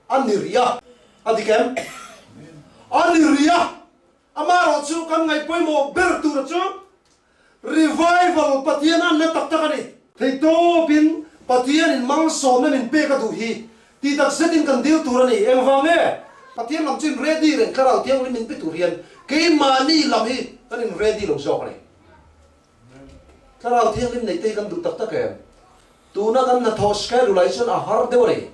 a ni rih a. A dik em? A ni rih a, amaherawhchu kan ngaih pawimawh ber tura chu Revival Pathian an la tak tak a ni. Theihtawpin Pathianin malsawmna min pek a duh hi tih tak zetin kan dil tur a ni. Engvang nge? Pathian lam chu in ready reng Thlarau Thianghlim min pe tur hian keimahni lam hi kan in ready lo zawk a ni. Thlarau Thianghlim neih te hi kan duh tak tak em? Tuna kan hnathawh schedule ah hi chuan a har deuh a ni.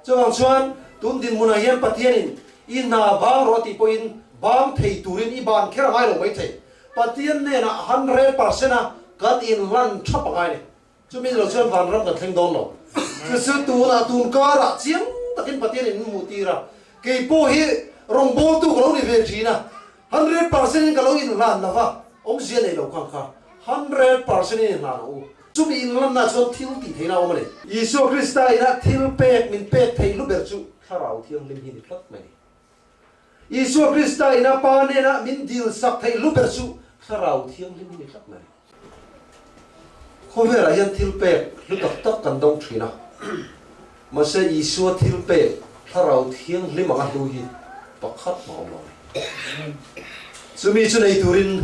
Chuvang chuan tun dinhmunah hian Pathianin i hna bang rawh tih pawhin bang thei turin i ban kher a ngai lo maithei. Pathian hnenah 100% a kan inhlan thap a ngai ni. Chumi ni lo chuan vanram kan thleng dawn lo. Chu chu tunah tun karah chiang takin Pathianin min hmuh tir a, kei pawh hi rawngbawltu ka lo ni ve thin a, 100% in ka lo inhlan lo va, awmzia nei lo kha kha 100% in inhlan ang u. Chumi inlanna chuan thil tih theihna a awm a ni. Isua Krista ina thil pek min pek theih lu ber chu Thlarau Thianghlim hi ni tlat mai a ni. Isua Krista ina Pa hnena min dil sak theih lu ber chu Thlarau Thianghlim hi ni tlat mai a ni. Khawvelah hian thil pek hlu tak tak kan dawng thin a, mahse Isua thil pek Thlarau Thianghlim anga hlu hi pakhat mah awm lo a ni. Chumi chu nei turin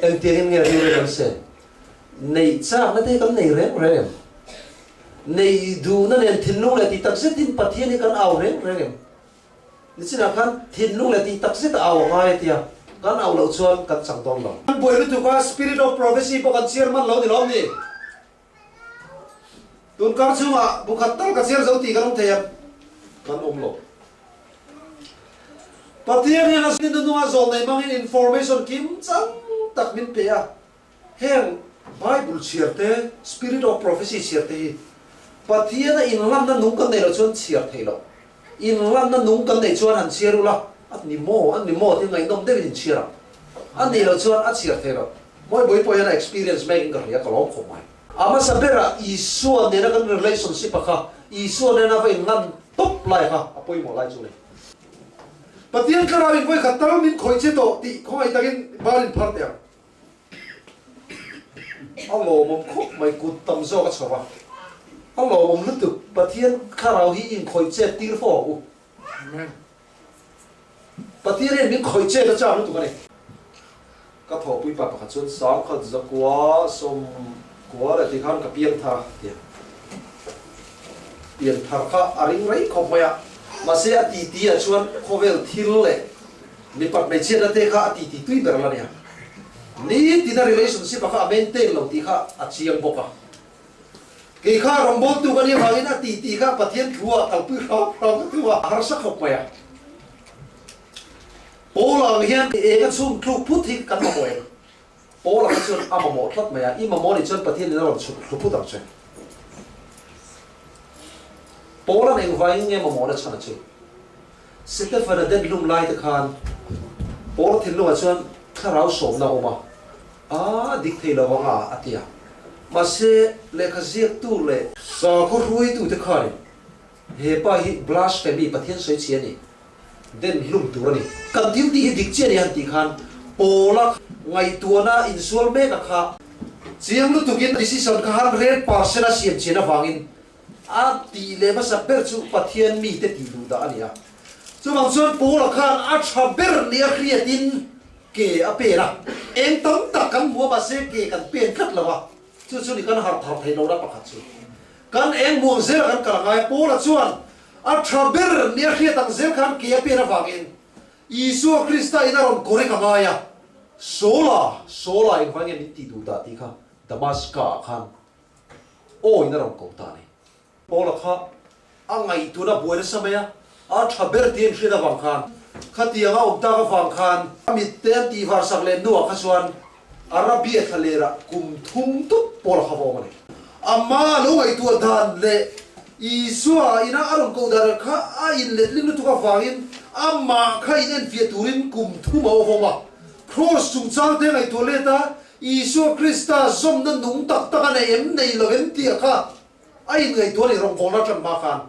engtiangin nge rilru kan sen? Neih chakna te hi kan nei reng reng em? Neih duhna nen thinlung leh tih tak zetin Pathian hi kan au reng reng em? Nichinah khan thinlung leh tih tak zet a au a ngai a tia, kan au loh chuan kan chang dawn lo. Kan buai lutuk a, Spirit of Prophecy pawh kan chhiar hman lo ni lawm ni? Tun kar chhungah bu khat tal ka chhiar zo tih kan awm thei em? Kan awm lo. Pathian hian a hnunga zawlnei hmangin information kim chang tak min pe a. Heng Bible chhiar te, Spirit of Prophecy chhiar te hi Pathiana inlanna nung kan neih loh chuan chhiar theih loh. Inlanna nung kan neih chuan han chhiar ula, a ni maw, a ni maw tih ngaihnawm deuhin in chhiar ang. A nih loh chuan a chhiar theih loh. Mawibawi pawh hian a experience mek in ka hria, ka lawm khawp mai. A hmasa berah Isua nena kan relationship a kha, Isua nena va inlan tawp lai kha a pawimawh lai chu a ni. Pathian thlarau in vawikhat tal min khawih che tawh tih khawngaih takin bar in phar teh ang. A lawmawm khawp mai kut tam zawk a chho a, a lawmawm lutuk Pathian thlarau hi inkhawih chet tir fo ang u. Pathian hian min khawih chet a chak lutuk a ni. Ka thawhpui pa pakhat chuan 10,000 zakua 90 leh tih khan ka piang thar a ti a. Pian thar kha a ring rei khawp mai a, mahse a titi ah chuan khawvel thil leh Mipat hmeichhiatna te kha a titi tui ber la nia. Nitin a relationship a kha a maintain lo tih kha a chiang bawk a. Kei kha rawngbawltu ka nih avangin a titi kha Pathian thu ah kalpui hram hram ka thu a, a harsa khawp mai a. Paul ang hian eng a chhung tluk phut hi kan mamawh em? Paul ang chuan a mamawh tlat mai a, i mamawh nih chuan Pathian in a rawn chhuk thlu phut ang che. Paul an engvangin nge mamawhna chhan a chu? Stephen-a den hlum lai te khan Paul thinlungah chuan thlarau sawmna a awm a, a dik thei lo ang a, a ti a. Mahse, lehkha ziaktu leh sakhaw hruaitute khanin he pa hi blasphemy, Pathian sawi chhi a ni, den hlum tur a ni. Kan thil tih hi dik chiah a ni han tih khan Paul-a ngaihtuahna insual mek a kha chiang lutukin decision kha 100% a siam chian avangin A tih leh hmasa ber chu Pathian mite tih duh dah a ni a. Chuvang chuan Paula khan a tha ber nia hriatin ke a pen a. Eng tam tak kan hmu a, mahse ke kan pen tlat lo a. Chu chu ni kan harh thar theih lohna pakhat chu. Kan eng hmuang zela kan kal a ngai a. Paula chuan a tha ber nia hriat ang zel khan ke a pen avangin Isua Krista in a rawn kawrek a ngai a. Saula, Saula engvang nge min tih duh dah tih kha Damaska ah khan Aw in a rawn ko ta a ni. Paula kha a ngaihtuahna buai nasa mai a, a tha ber tih a inhriat avang khan, khatiang a awm tak avang khan a mitte an tihvar sak leh hnuah kha chuan Arabia thlalerah kum thum tup Paula kha va awm a ni. Amah lo ngaihtuah dan leh Isua ina a rawn koh dan kha a inletling lutuk avangin amah kha inenfiah turin kum thum a awm a. Kraws chungchang te ngaihtuah let a, Isua Krista zawmna nung tak tak a nei em nei lo em tih a kha a inngaihtuah a ni rawngbawlna ṭan hma khan.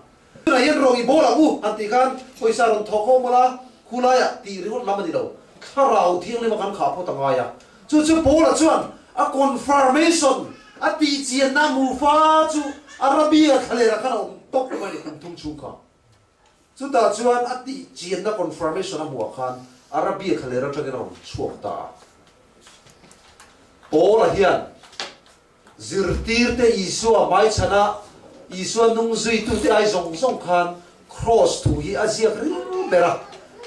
Tunah hian rawng i bawl ang u han tih khan pawisa rawn thawk ho mawla khulaiah tih ringawt lam a ni lo. Thlarau Thianghlim a kan khah phawt a ngai a. Chu chu Paula chuan a confirmation a tihchianna mufa chu Arabia thlalera khan a awm tawp mai a ni kum thum chhung kha. Chutah chuan a tih chianna confirmation a hmuh ah khan Arabia thlaler atangin a rawn chhuak ta a. Paula hian zirtirte Isua hmaichhana Isua nung zuitute ai zawng zawng khan Kraws thu hi a ziak ril ber a.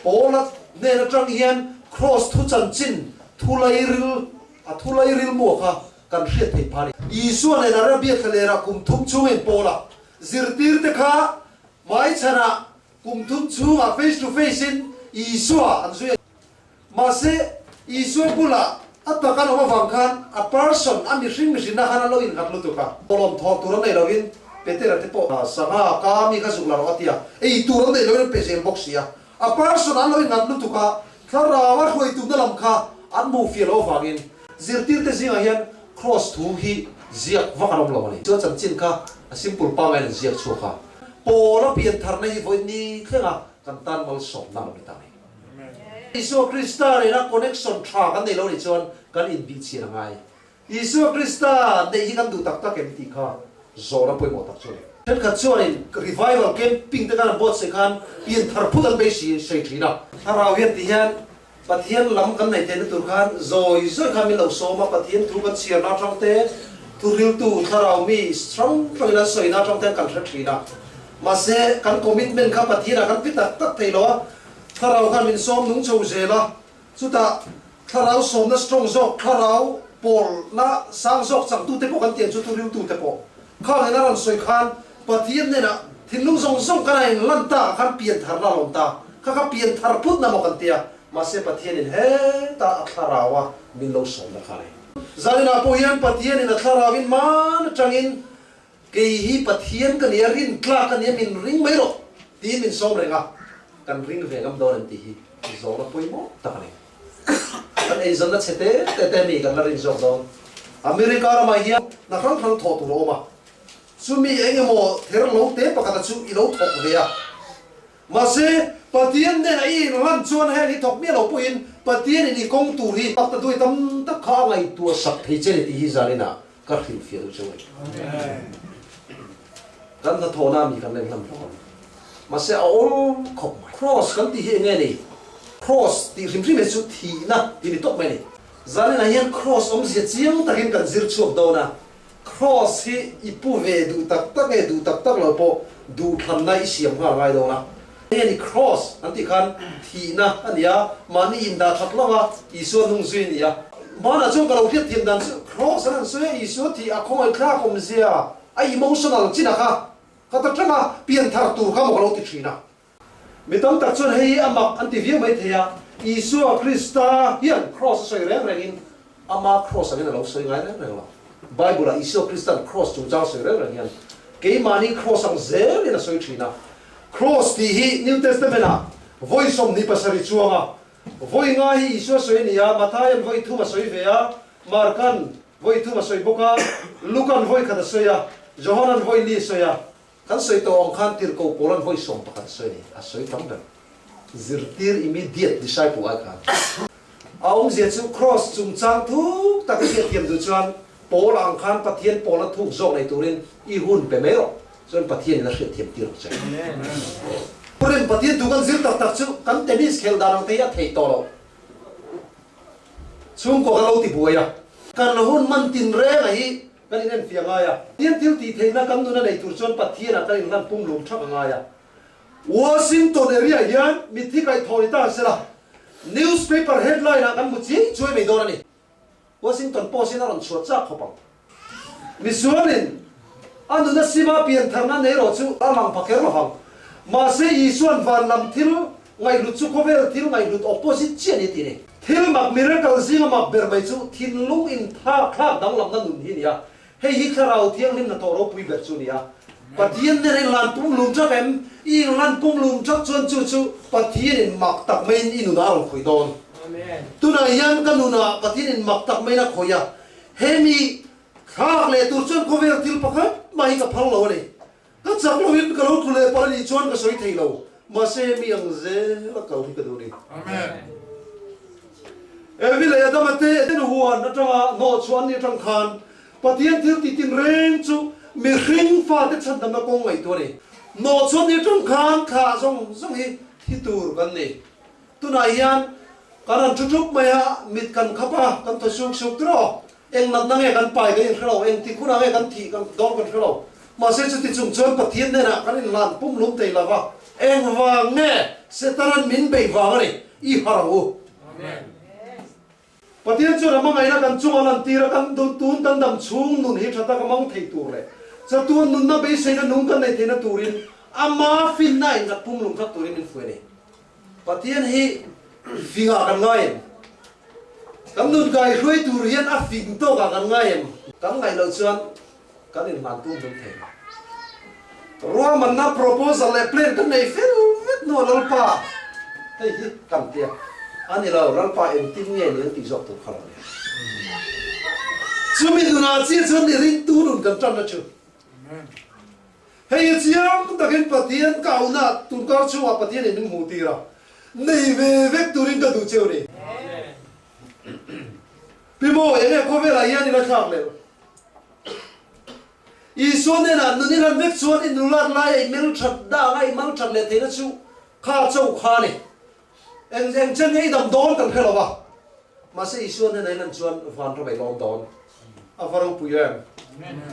Paula hnen atang hian Kraws thu chanchin thu lairil a thu lairil muah kha kan hriat theih phah a ni. Isua nen Arabia thlalerah kum thum chungin Paula zirtirte kha Hmaichhanah kum thum chhungah face to face in Isua an zui a. Mahse, Isua bulah a tak an awm avang khan a person, a mihring mihrinna khan an lo innghat lutuk a. Lawm thawk tur an nei loin Petera te pawh sangha ka mi kha zuk la rawh a ti a, ei tur an nei loin an pe zel bawk si a. A person an lo innghat lutuk a, thlarau a hruai tumna lam kha an hmuh fiah loh avangin zirtirte zingah hian Kraws thu hi ziak vak an awm lo a ni. Chuan chanchin kha a simple pangaiin an ziak chhuak a. Paula piantharna hi vawi ni thlenga kan tan malsawmna a lo ni ta mai. Isua Krista nena connection tha kan nei lo nih chuan kan inbihchhian a ngai. Isua Krista neih hi kan duh tak tak em tih kha zawhna pawimawh tak chu a ni. Thenkhat chuanin revival camping te khan an buatsaih khan pianthar phut an beisei sawi thin a. Thlarau hian ti hian Pathian lam kan neih theihna tur khan zawi zawi khan min lo sawm a, Pathian thu kan chhiarna atang te, thuriltu, thlarau mi hrang hrangin an sawina atang te kan hre thin a. Mahse, kan commitment kha Pathianah kan pi tak tak thei lo a, thlarau khan min sawm nung chho zel a, chutah thlarau sawmna strong zawk, thlarau pawlna sang zawk changtute pawh kan tiang chu thuriltute pawh khang in a rawn sawi khan Pathian hnenah thinlung zawng zawng kan a inlan ta ah khan piantharna a lawm ta. Kha kha pianthar phut na maw kan tia, mahse Pathianin heta a thlarau a min lo sawmna kha a ni. Zaninah pawh hian Pathianin a thlarauin man atangin kei hi Pathian ka nia, rin tlak ka nia, min ring mai rawh tiin min sawm reng a, kan ring ve ngam dawn em tih hi zawhna pawimawh tak a ni. Kan eizawnna chhe te te te mi kan la rin zawk dawn. America ramah hian hna hrang hrang thawh tur a awm a, chumi eng emaw ther lo te pakhata chu i lo thawk ve a. Mahse, Pathian hnenah i inhlan chuan heng i thawk miah lo pawhin Pathianin i kawng tur hi pakta duai tam tak kha a ngaihtuah sak thei che ni tih hi zaninah ka hrilhfiah duh cheu a ni. Kan hnathawhna mi kan la inhlan hlawm. Mahse, a awm khawp mai. Kraws kan tih hi eng nge ni? Kraws tih hrim hrim hi chu thihna tih ni tawp mai a ni. Zaninah hian kraws awmzia chiang takin kan zir chhuak dawn a. Kraws hi i pu ve duh tak tak nge duh tak tak lo pawh duhthlanna i siam nghal ngai dawn a. Hei a ni Kraws an tih khan thihna a ni a, mahni indah that lo a, Isua nung zui a ni a. Hmanah chuan ka lo hriat thiam dan chu Kraws an han sawi a, Isua thih a khawngaihthlak awmzia a emotional chin a kha ka ta tang a, pianthar tur kha maw ka lo ti thin a. Mi tam tak chuan hei hi a mak an ti viau mai thei a, Isua Krista hian kraws a sawi reng rengin ama kraws angin a lo sawi ngai reng reng lo. Bible-ah Isua Krista'n kraws chungchang sawi reng reng hian keimahni kraws ang zelin a sawi thin a. Kraws tih hi New Testament-ah vawi 27 chuang a, vawi nga hi Isua sawi a ni a, Mathaia'n vawi thum a sawi ve a, Marka'n vawi thum a sawi bawk a, Luka'n vawi khat a sawi a, Johana'n vawi li a sawi a. Kan sawi tawh ang khan tirhkoh pawl an vawi 11 a sawi a ni, a sawi tam ber. Zirtir immediate disciple ai khan. A awmzia chu Kraws chungchang thuk tak i hriatthiam duh chuan Paul ang khan Pathian pawlna thuk zawk nei turin i hun pe mai rawh, chuan Pathianin a hriatthiam tir ang che. Purim Pathian thu kan zir tak tak chu kan tennis khelh dan ang te hi a theih tawh loh. Chhungkaw kan lo ti buai a. Kan hun man tinreng a hi Kan inenfiah ngai a. Pathian thil tih theihna kan nuna nei tur chuan Pathianah kan inhlan pumhlum thak a ngai a. Washington area hian mitthi kaihthawh ni ta sela, newspaper headline ah kan hmu chiai chuai mai dawn a ni. Washington Post in a rawn chhuah chak khawp ang. Misualin a nuna sima piantharna nei rawh chu a lang pha kher lovang. Mahse Isuan van lam thil ngaihhlut chu khawvel thil ngaihhlut opposite chiah a ni tih a ni. Thil mak miracle zinga mak ber mai chu thinlung inthlak thlak danglamna nun hi a ni a, hei hi Thlarau Thianghlim hnathawh ropui ber chu a ni a. Pathian nen inhlan pumhlum thak em? I inhlan pumhlum thak chuan chu chu Pathianin mak tak maiin i nunah a rawn khawih dawn. Tunah hian ka nunah Pathianin mak tak maiin a khawih a, hemi thlak leh tur chuan khawvel thil pakhat mah hi ka phal lo a ni. Ka chak loin ka lo tlu leh palh a nih chuan ka sawi thei lo, mahse mi ang zel a kal hi ka duh a ni. Evi leh Adama te Eden huan atanga hnawhchhuah an nih atang khan Pathian thil tih tinreng chu mihring fate chhandamna kawng ngaihtuah a ni. Nawh chuan ni tang khan thlah zawng zawng hi thi tur kan ni. Tunah hian kan rawn thu thup mai a, mit kan khap a, kan thaw suk suk tiraw? Eng natna nge kan pai kan inhre lo, eng tik hunah nge kan thih kan dawn kan hre lo. Mahse chuti chung chuan Pathian hnenah kan inhlan pumhlum thei lo va, engvang nge Setanan min beih vang a ni, i harh ang u. Pathian chuan a hmangaihna kan chunga lantir a, kan tun kan dam chhung nun hi tha taka mang thei tur leh chatuan nunna beiseina nung kan neih theihna turin ama finna innghat pumhlum khat turin min fuih a ni. Pathian hi fingah kan ngai em? Kan nun kaihruai tur hian a fing tawkah kan ngai em? Kan ngaih loh chuan kan inhlan tum hlum thei lo. Ruahmanna proposal leh plan kan nei fel vek hnuah Lalpa hei hi kan tia a ni lo, Lalpa engtin nge ni an tih zawk tur kha lo ni. Chumi nunah chiah chuan ni ringtu nun kan tanna chu. Hei hi chiang takin Pathian ka auhna tunkar chhungah Pathianin min hmuh tir a, nei ve vek turin ka duh cheu ni. Pi maw, enge khawvelah hian ila thlak leh? Isua hnenah nun i hlan vek chuan i nulat laia i mel that danga i mal that leh theihna chu kha cho kha a ni. Eng eng chen nge i dam dawn kan hre lo va, mahse Isua hnenah i lan chuan vanram i lawm dawn. A va ropui em!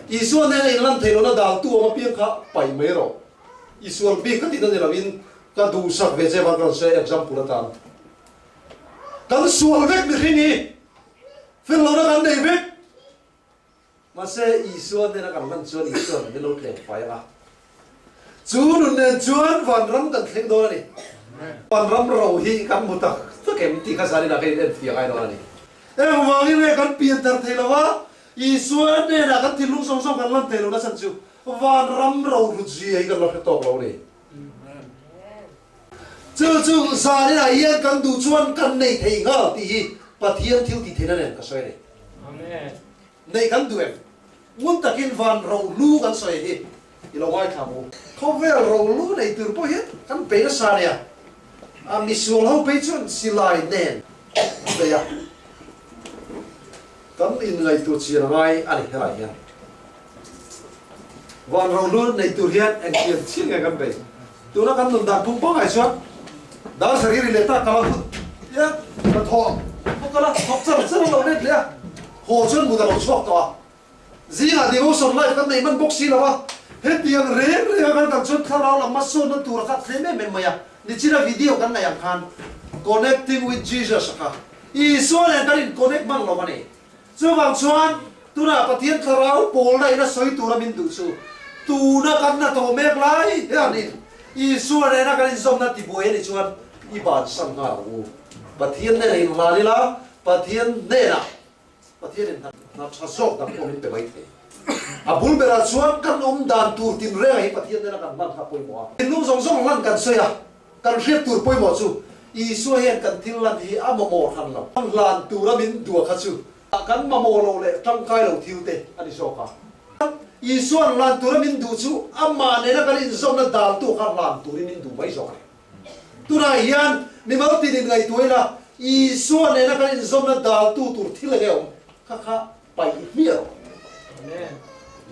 Isua hnena in lan theih lohna daltu awm apiang kha paih mai rawh. I sual bik ka tihna ni lovin ka duhsak ve che vang ka rawn sawi example atan. Kan sual vek mihring hi fel lohna kan nei vek. Mahse, Isua hnena kan hman chuan Isua'n min lo tleng fai ang a. Chu nun nen chuan vanram kan thleng dawn a ni. Vanram ro hi kan hmu tak tak em tih kha zaninah ka in enfiah ngai dawn a ni. Engvangin nge kan pian thar thei lo va, Isua hnenah kan thinlung zawng zawng kan lan thei lo nachhan chu vanram ro hlut zia hi kan la hre tawk lo a ni. Chu chu zaninah hian kan duh chuan kan nei thei nghal tih hi Pathian thil tih theihna nen ka sawi a ni. Neih kan duh em? Ngun takin van rohlu kan sawi hi i lo ngaithla ang u. Khawvel rohlu nei tur pawh hian kan bei nasa a nia. A misual ho phei chuan silai nen an bei a. Kan inngaihtuah chian a ngai a ni helai hian. Van rohlu nei tur hian engtiang chiah nge kan bei? Tuna kan nun dan phung pangai chuan dar sarih ri leh tak kala hun tia ka thawh pawh kala thawk char char a lo let leh a, haw chuan mut a lo chhuak tawh a. Zingah devotion life kan nei hman bawk si lo a, hetiang reng reng a kan kal chuan thlarau lam hmasawnna tur a khat hlem em em mai a, nichina video kan neih ang khan Connecting with Jesus a kha Isua nen kan in connect hman lo a ni. Chuvang chuan tunah Pathian thlarau pawlna in a sawi tura min duh chu tuna kan hnathawh mek lai hianin Isua nena kan inzawmna tibuai a nih chuan i bansan nghal ang u. Pathian hnenah inhlan ila, Pathian hnenah Pathianin hna tha zawk dang pawh min pe mai thei. A bul berah chuan kan awm dan tur tinrengah hi Pathian hnena kan hman kha a pawimawh a. Thinlung zawng zawng hlan kan sawi a. Kan hriat tur pawimawh chu Isua hian kan thil lan hi a mamawh hran lo. Kan hlan tura min duah kha chu kan mamawh loh leh tangkai lo thil te a ni zawk a. Isua'n hlan tura min duh chu amah nena kan inzawmna daltu kha hlan turin min duh mai zawk a ni. Tunah hian mimal tin in ngaihtuah ila Isua nena kan inzawmna daltu tur thil enge awm kha kha paih hmiah rawh.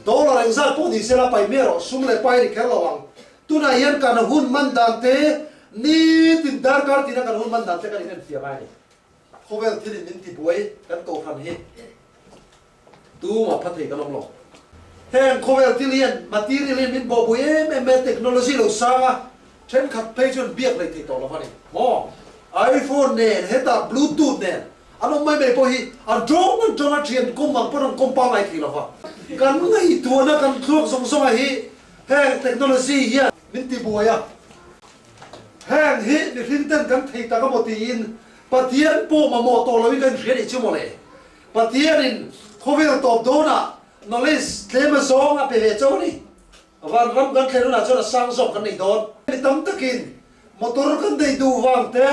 Dollar engzat pawh ni sela paih hmiah rawh, sum leh pai a ni kher lo ang. Tunah hian kan hun man dan te, nitin darkar tina kan hun man dan te kan inenfiah ngai a ni. Khawvel thilin min tibuai kan kohhran hi tumah pha thei kan awm lo. Heng khawvel thil hian material hian min bawhpui em em mai a, technology lo sang a, thenkhat phei chuan biak lei thei tawh lo a ni maw? iPhone nen hetah bluetooth nen an awm mai mai pawh hi an tawng an tawng a, thian kawm ang pawn an kawm pangngai thei lo va. Kan ngaihtuahna kan thluak zawng zawnga hi Heng technology hian min ti buai a, heng hi mihring ten kan thei tak amaw tiin Pathian pawh mamawh tawh loin kan inhria nih chu mawle. Pathianin khawvel tawp dawnah knowledge tlem a zawng a pe ve cho a ni. Vanram kan thlen hunah chuan a sang zawk kan nei dawn. Mi tam takin motor kan nei duh vang te,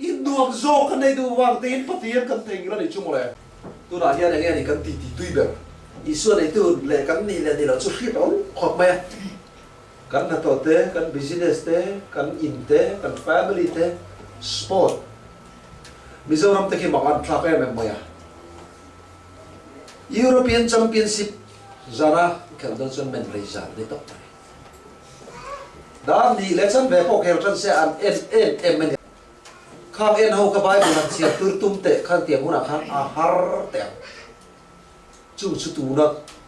in nuam zawk kan nei duh vang tein Pathian kan thei ngil a nih chu mawle. Tunah hian enge ni kan titi tui ber? Isua neitu leh kan nih leh ni loh chu hriat a awm khawp mai a. Kan hnathawh te, kan business te, kan in te, kan family te, sport. Mizoram te khi mak an thlak em em mai a. European Championship zana khelh dawn chuan men rei zan ni tawp mai. Dar nih leh chanve pawh khel tan se an en em em a ni. Khang en ho kha Bible han chhiar tur tum teh khan tiang hunah khan a har teh ang. Chung chu tuna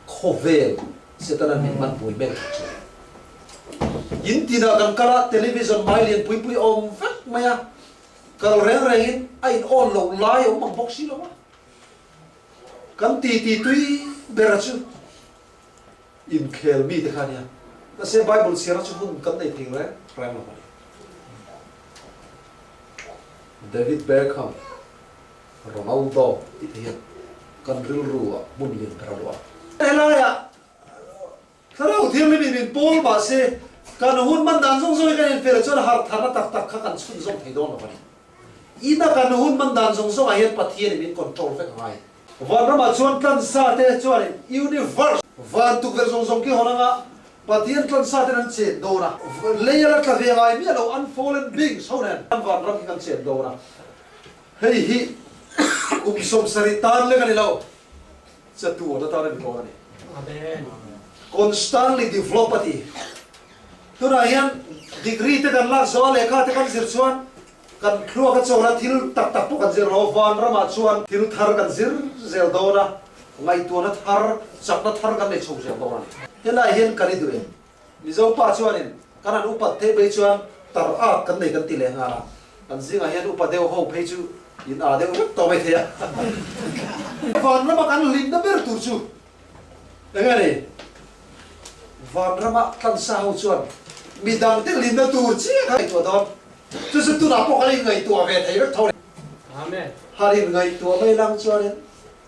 khawvel Setanan min hman pui mek chu. In tinah kan kal a, television mai lian pui pui a awm vek mai a, kal reng rengin a in on loh lai a awm ang bawk si lo a. Kan titi tui ber chu inkhel mite kha a nia. Mahse Bible chhiarna chu hun kan nei thei reng reng lo a ni. David Beckham, Ronaldo tih te hian kan rilru ah hmun lian ber a luah a. Helaiah Thlarau Thianghlim in min pawl mahse kan hun man dan zawng zawng hi kan infiah leh chuan harh tharna tak tak kha kan chhunzawm thei dawn lo a ni. Ina kan hun man dan zawng zawngah hian Pathian in min control vek a ngai. Vanramah chuan tlansa te chuanin universe van tukverh zawng zawng khi hawn anga Pathian tlansa ten an chen dawn a, lei a la tla ve ngai miah lo unfallen beings ho nen an vanram khi kan chen dawn a. Hei hi kum 70 tan lek a ni lo, chatuan atan a ni dawn a ni. Constantly develop a ti. Tunah hian degree te kan lak zawh a, lehkha te kan zir chuan Kan thluak a chawn a, thil tak tak pawh kan zir lo. Vanramah chuan thil thar kan zir zel dawn a, ngaihtuahna thar, chakna thar kan nei chho zel dawn a ni. Helai hian kan i duh em? Mizo pa chuanin kan han upat theih phei chuan tar at kan nei kan ti leh nghal a, kan zingah hian upa deuh ho phei chu in aa deuh vek tawh mai thei a. Vanrama kan hlimna ber tur chu eng a ni? Vanrama tlansa ho chuan midangte hlimna tur chiah kha ngaihtuah dawn. Chu chu tunah pawh kan inngaihtuah ve thei vek tho a ni. Amen. Han inngaihtuah mai lang chuanin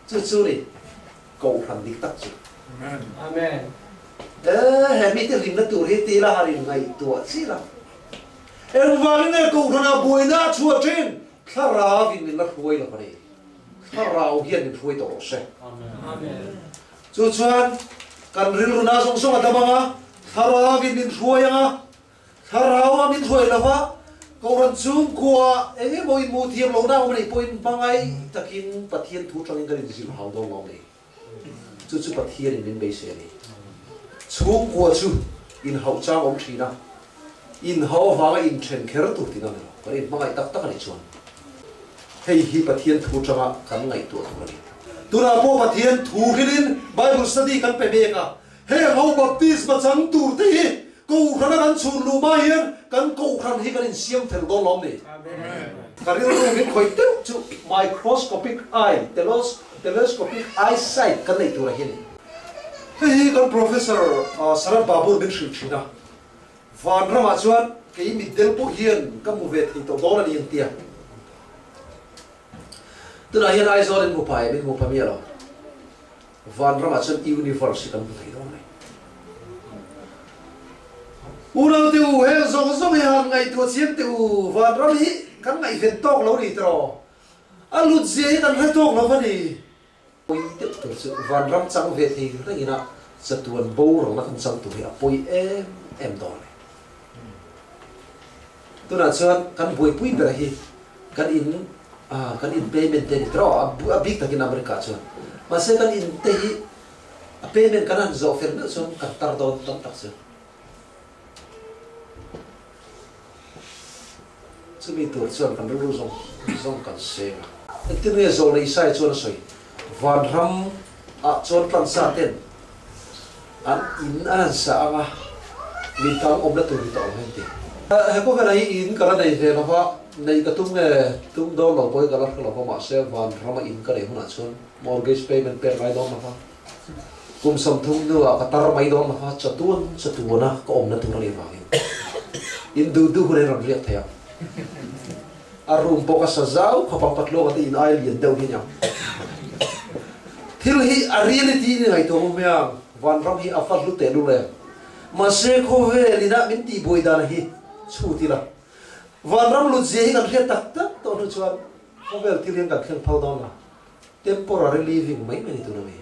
chu chu ni Kohhran dik tak chu. Amen. E, he mite hlimna tur hi ti ila han inngaihtuah chi la. Engvangin nge Kohhranah buaina a chhuah thin? Thlarau in min la hruai lo a ni. Thlarau hian min hruai tawh rawh se. Amen. Chu chuan kan rilru na zawng zawng a dam ang a, Thlarau in min hruai ang a, Thlarau a min hruai lova, Kohhran chhungkua eng emaw inhmuh thiam lohna awm anih pawhin hmangaih takin Pathian thu tangin kan inzir hau dawn lo a ni. Chu chu Pathianin min beisei a ni. Chhungkua chu inhauh chang awm thin a, inhauh avanga inthen kher tur tihna a ni lo. Kan inhmangaih tak tak a nih chuan hei hi Pathian thu tanga kan ngaihtuah tur a ni. Tunah pawh Pathian thu hrilhin Bible study kan pe mek a, Heng ho baptisma chang tur te hi Kohhrana kan chhun luh hma hian kan Kohhran hi kan insiam fel dawn lawm ni? Ka rilru min khawih deuh chu microscopic eye, telescopic eyesight kan neih tur a hi a ni. Hei hi kan Professor Sarath Babu min hrilh thin a, Vanramah chuan kei mitdel pawh hian ka hmu ve thei tawh dawn a ni an ti a. Tunah hian Aizawl in hmu pha em? In hmu pha miah lo. Vanramah chuan universe hi kan hmu thei dawn mai. Unau te u, heng zawng zawng hi han ngaihtuah chiang teh u, vanram hi kan ngaihven tawk lo ni tiraw? A lut zia hi kan hre tawk lo va ni. Pawi deuh tur chu vanram chang ve thei rengin a chatuan boralna kan chang tur hi a pawi em em dawn a ni. Tunah chuan kan buaipui ber hi kan in kan in payment te a ni tiraw a bik takin America chuan mahse kan in te hi a payment kan han zawh fel meuh chuan kan tar dawn tam tak chu chumi tur chuan kan rilru zawng zawng kan seng a. Engtin nge Zawlna Isaiah chuan a sawi? Vanram ah chuan tlansa ten An in an han sa ang a, mi tam awmna tur hi ta awm em ti. He khawvelah hi in ka la nei ve lo va, neih ka tum nge tum dawn lo pawhin ka la hre lo va, mahse vanrama in ka neih hunah chuan mortgage payment pek ngai dawn lo va, kum 30 hnuah ka tar mai dawn lo va, chatuan chatuana ka awmna tur a nih avangin in duh duh hun a in rawn riak thei ang. A room pawh ka sa zau khawp ang patluanga te in ai lian deuh hi nia. Thil hi a reality in i ngaihtuah awm mai ang, vanram hi a va hlu teh lul em. Mahse khawvel ina min tihbuai dan hi chhut ila. Vanram lut zia hi kan hriat tak tak tawh hnu chuan khawvel thil hian kan thleng phal dawn lo. Temporary living mai mai ni tuna mi.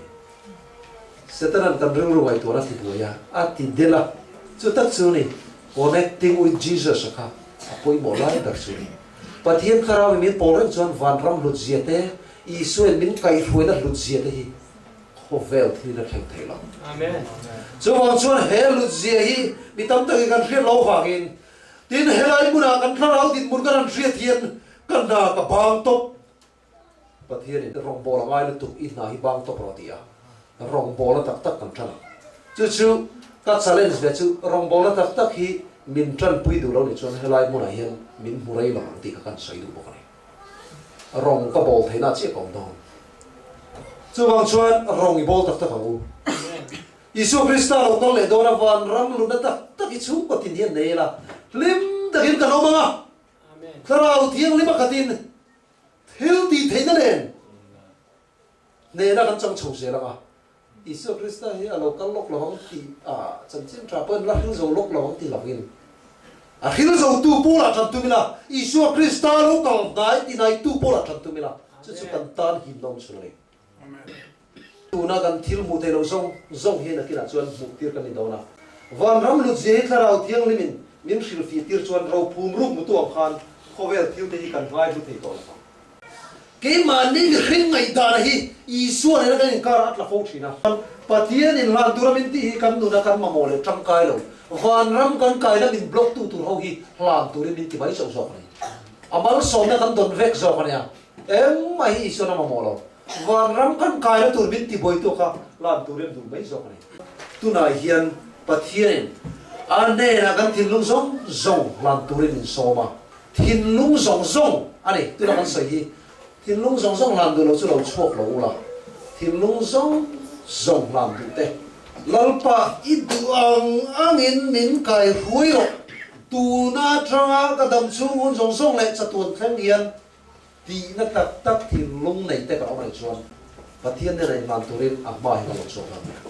Setanan kan rilru ngaihtuahna ti buai a, a ti del a. Chu tak chu ni, connecting with Jesus a kha a pawimawh lai ber chu ni. Pathian Thlarau in min pawl reng chuan vanram hlut zia te, Isuain min kaihhruaina hlut zia te hi Khawvel thil a thleng thei lo. Chuvang chuan he lutzia hi mi tam takin kan hriat lo vangin tin helai hmunah kan thlarau dinhmun kan han hriat hian ka hna ka bang tawp. Pathianin rawngbâwl a ngai lutuk i hna hi bang tawp rawh ti a, rawngbâwlna tak tak kan ṭan ang. Chu chu ka challenge ve chu rawngbâwlna tak tak hi min ṭanpui duh lo nih chuan helai hmunah hian min hmu rei lo ang tih kha kan sawi duh bawk a ni. Rawng ka bawl theihna chiah ka awm dawn. Chuvang chuan rawng i bawl tak tak ang u. Isua Krista lo kal leh dawn a van ram lutna tak tak hi chhungkaw tin hian nei ila hlim takin kan awm ang a. Thlarau Thianghlim a khatin thil tih theihna nen hnehna kan chang chho zel ang a. Isua Krista hi a lo kal lawk lo ang tih a chanchin tha pawhin la hril zo lawk lo ang ti lovin, a hril zotu pawlah tan tum ila, Isua Krista lo kal hnai ti naitu pawlah tan tum ila, chu chu kan tan himna awm chhun a ni. Tuna kan thil hmuh theih loh zawng zawng hi nakinah chuan hmuh tir kan ni dawn a. Vanram lutzia hi Thlarau Thianghlimin min hrilhfih tir chuan rophum ruk mutu ang khan khawvel thilte hi kan ngai hlu thei tawh lo vang. Keimahni mihring ngaihdana hi Isua nena kan inkar a tla fo thin a. Pathian inhlan tura min tih hi kan nuna kan mamawh leh tangkai lo. Vanram kan kaina min block tu tur ho hi hlan turin min ti mai chauh zawk a ni. A malsawmna kan dawn vek zawk a nia. Engmah hi Isuan a mamawh lo. Vanram kan kaina tur min ti buaitu kha hlan turin duh mai zawk a ni. Tunah hian Pathianin a hnenah kan thinlung zawng zawng hlan turin min sawm a. Thinlung zawng zawng a ni, tuna kan sawi hi thinlung zawng zawng hlan duh lo chu lo chhuak lo ula, thinlung zawng zawng hlan duh te. Lalpa i duh ang angin min kai hruai rawh, tuna atanga ka dam chhung hun zawng zawng leh chatuan thleng hian tihna tak tak thinlung nei te ka awm anih chuan Pathian nena inhlan turin a hma hi ka lo chhuak hlan mai ang.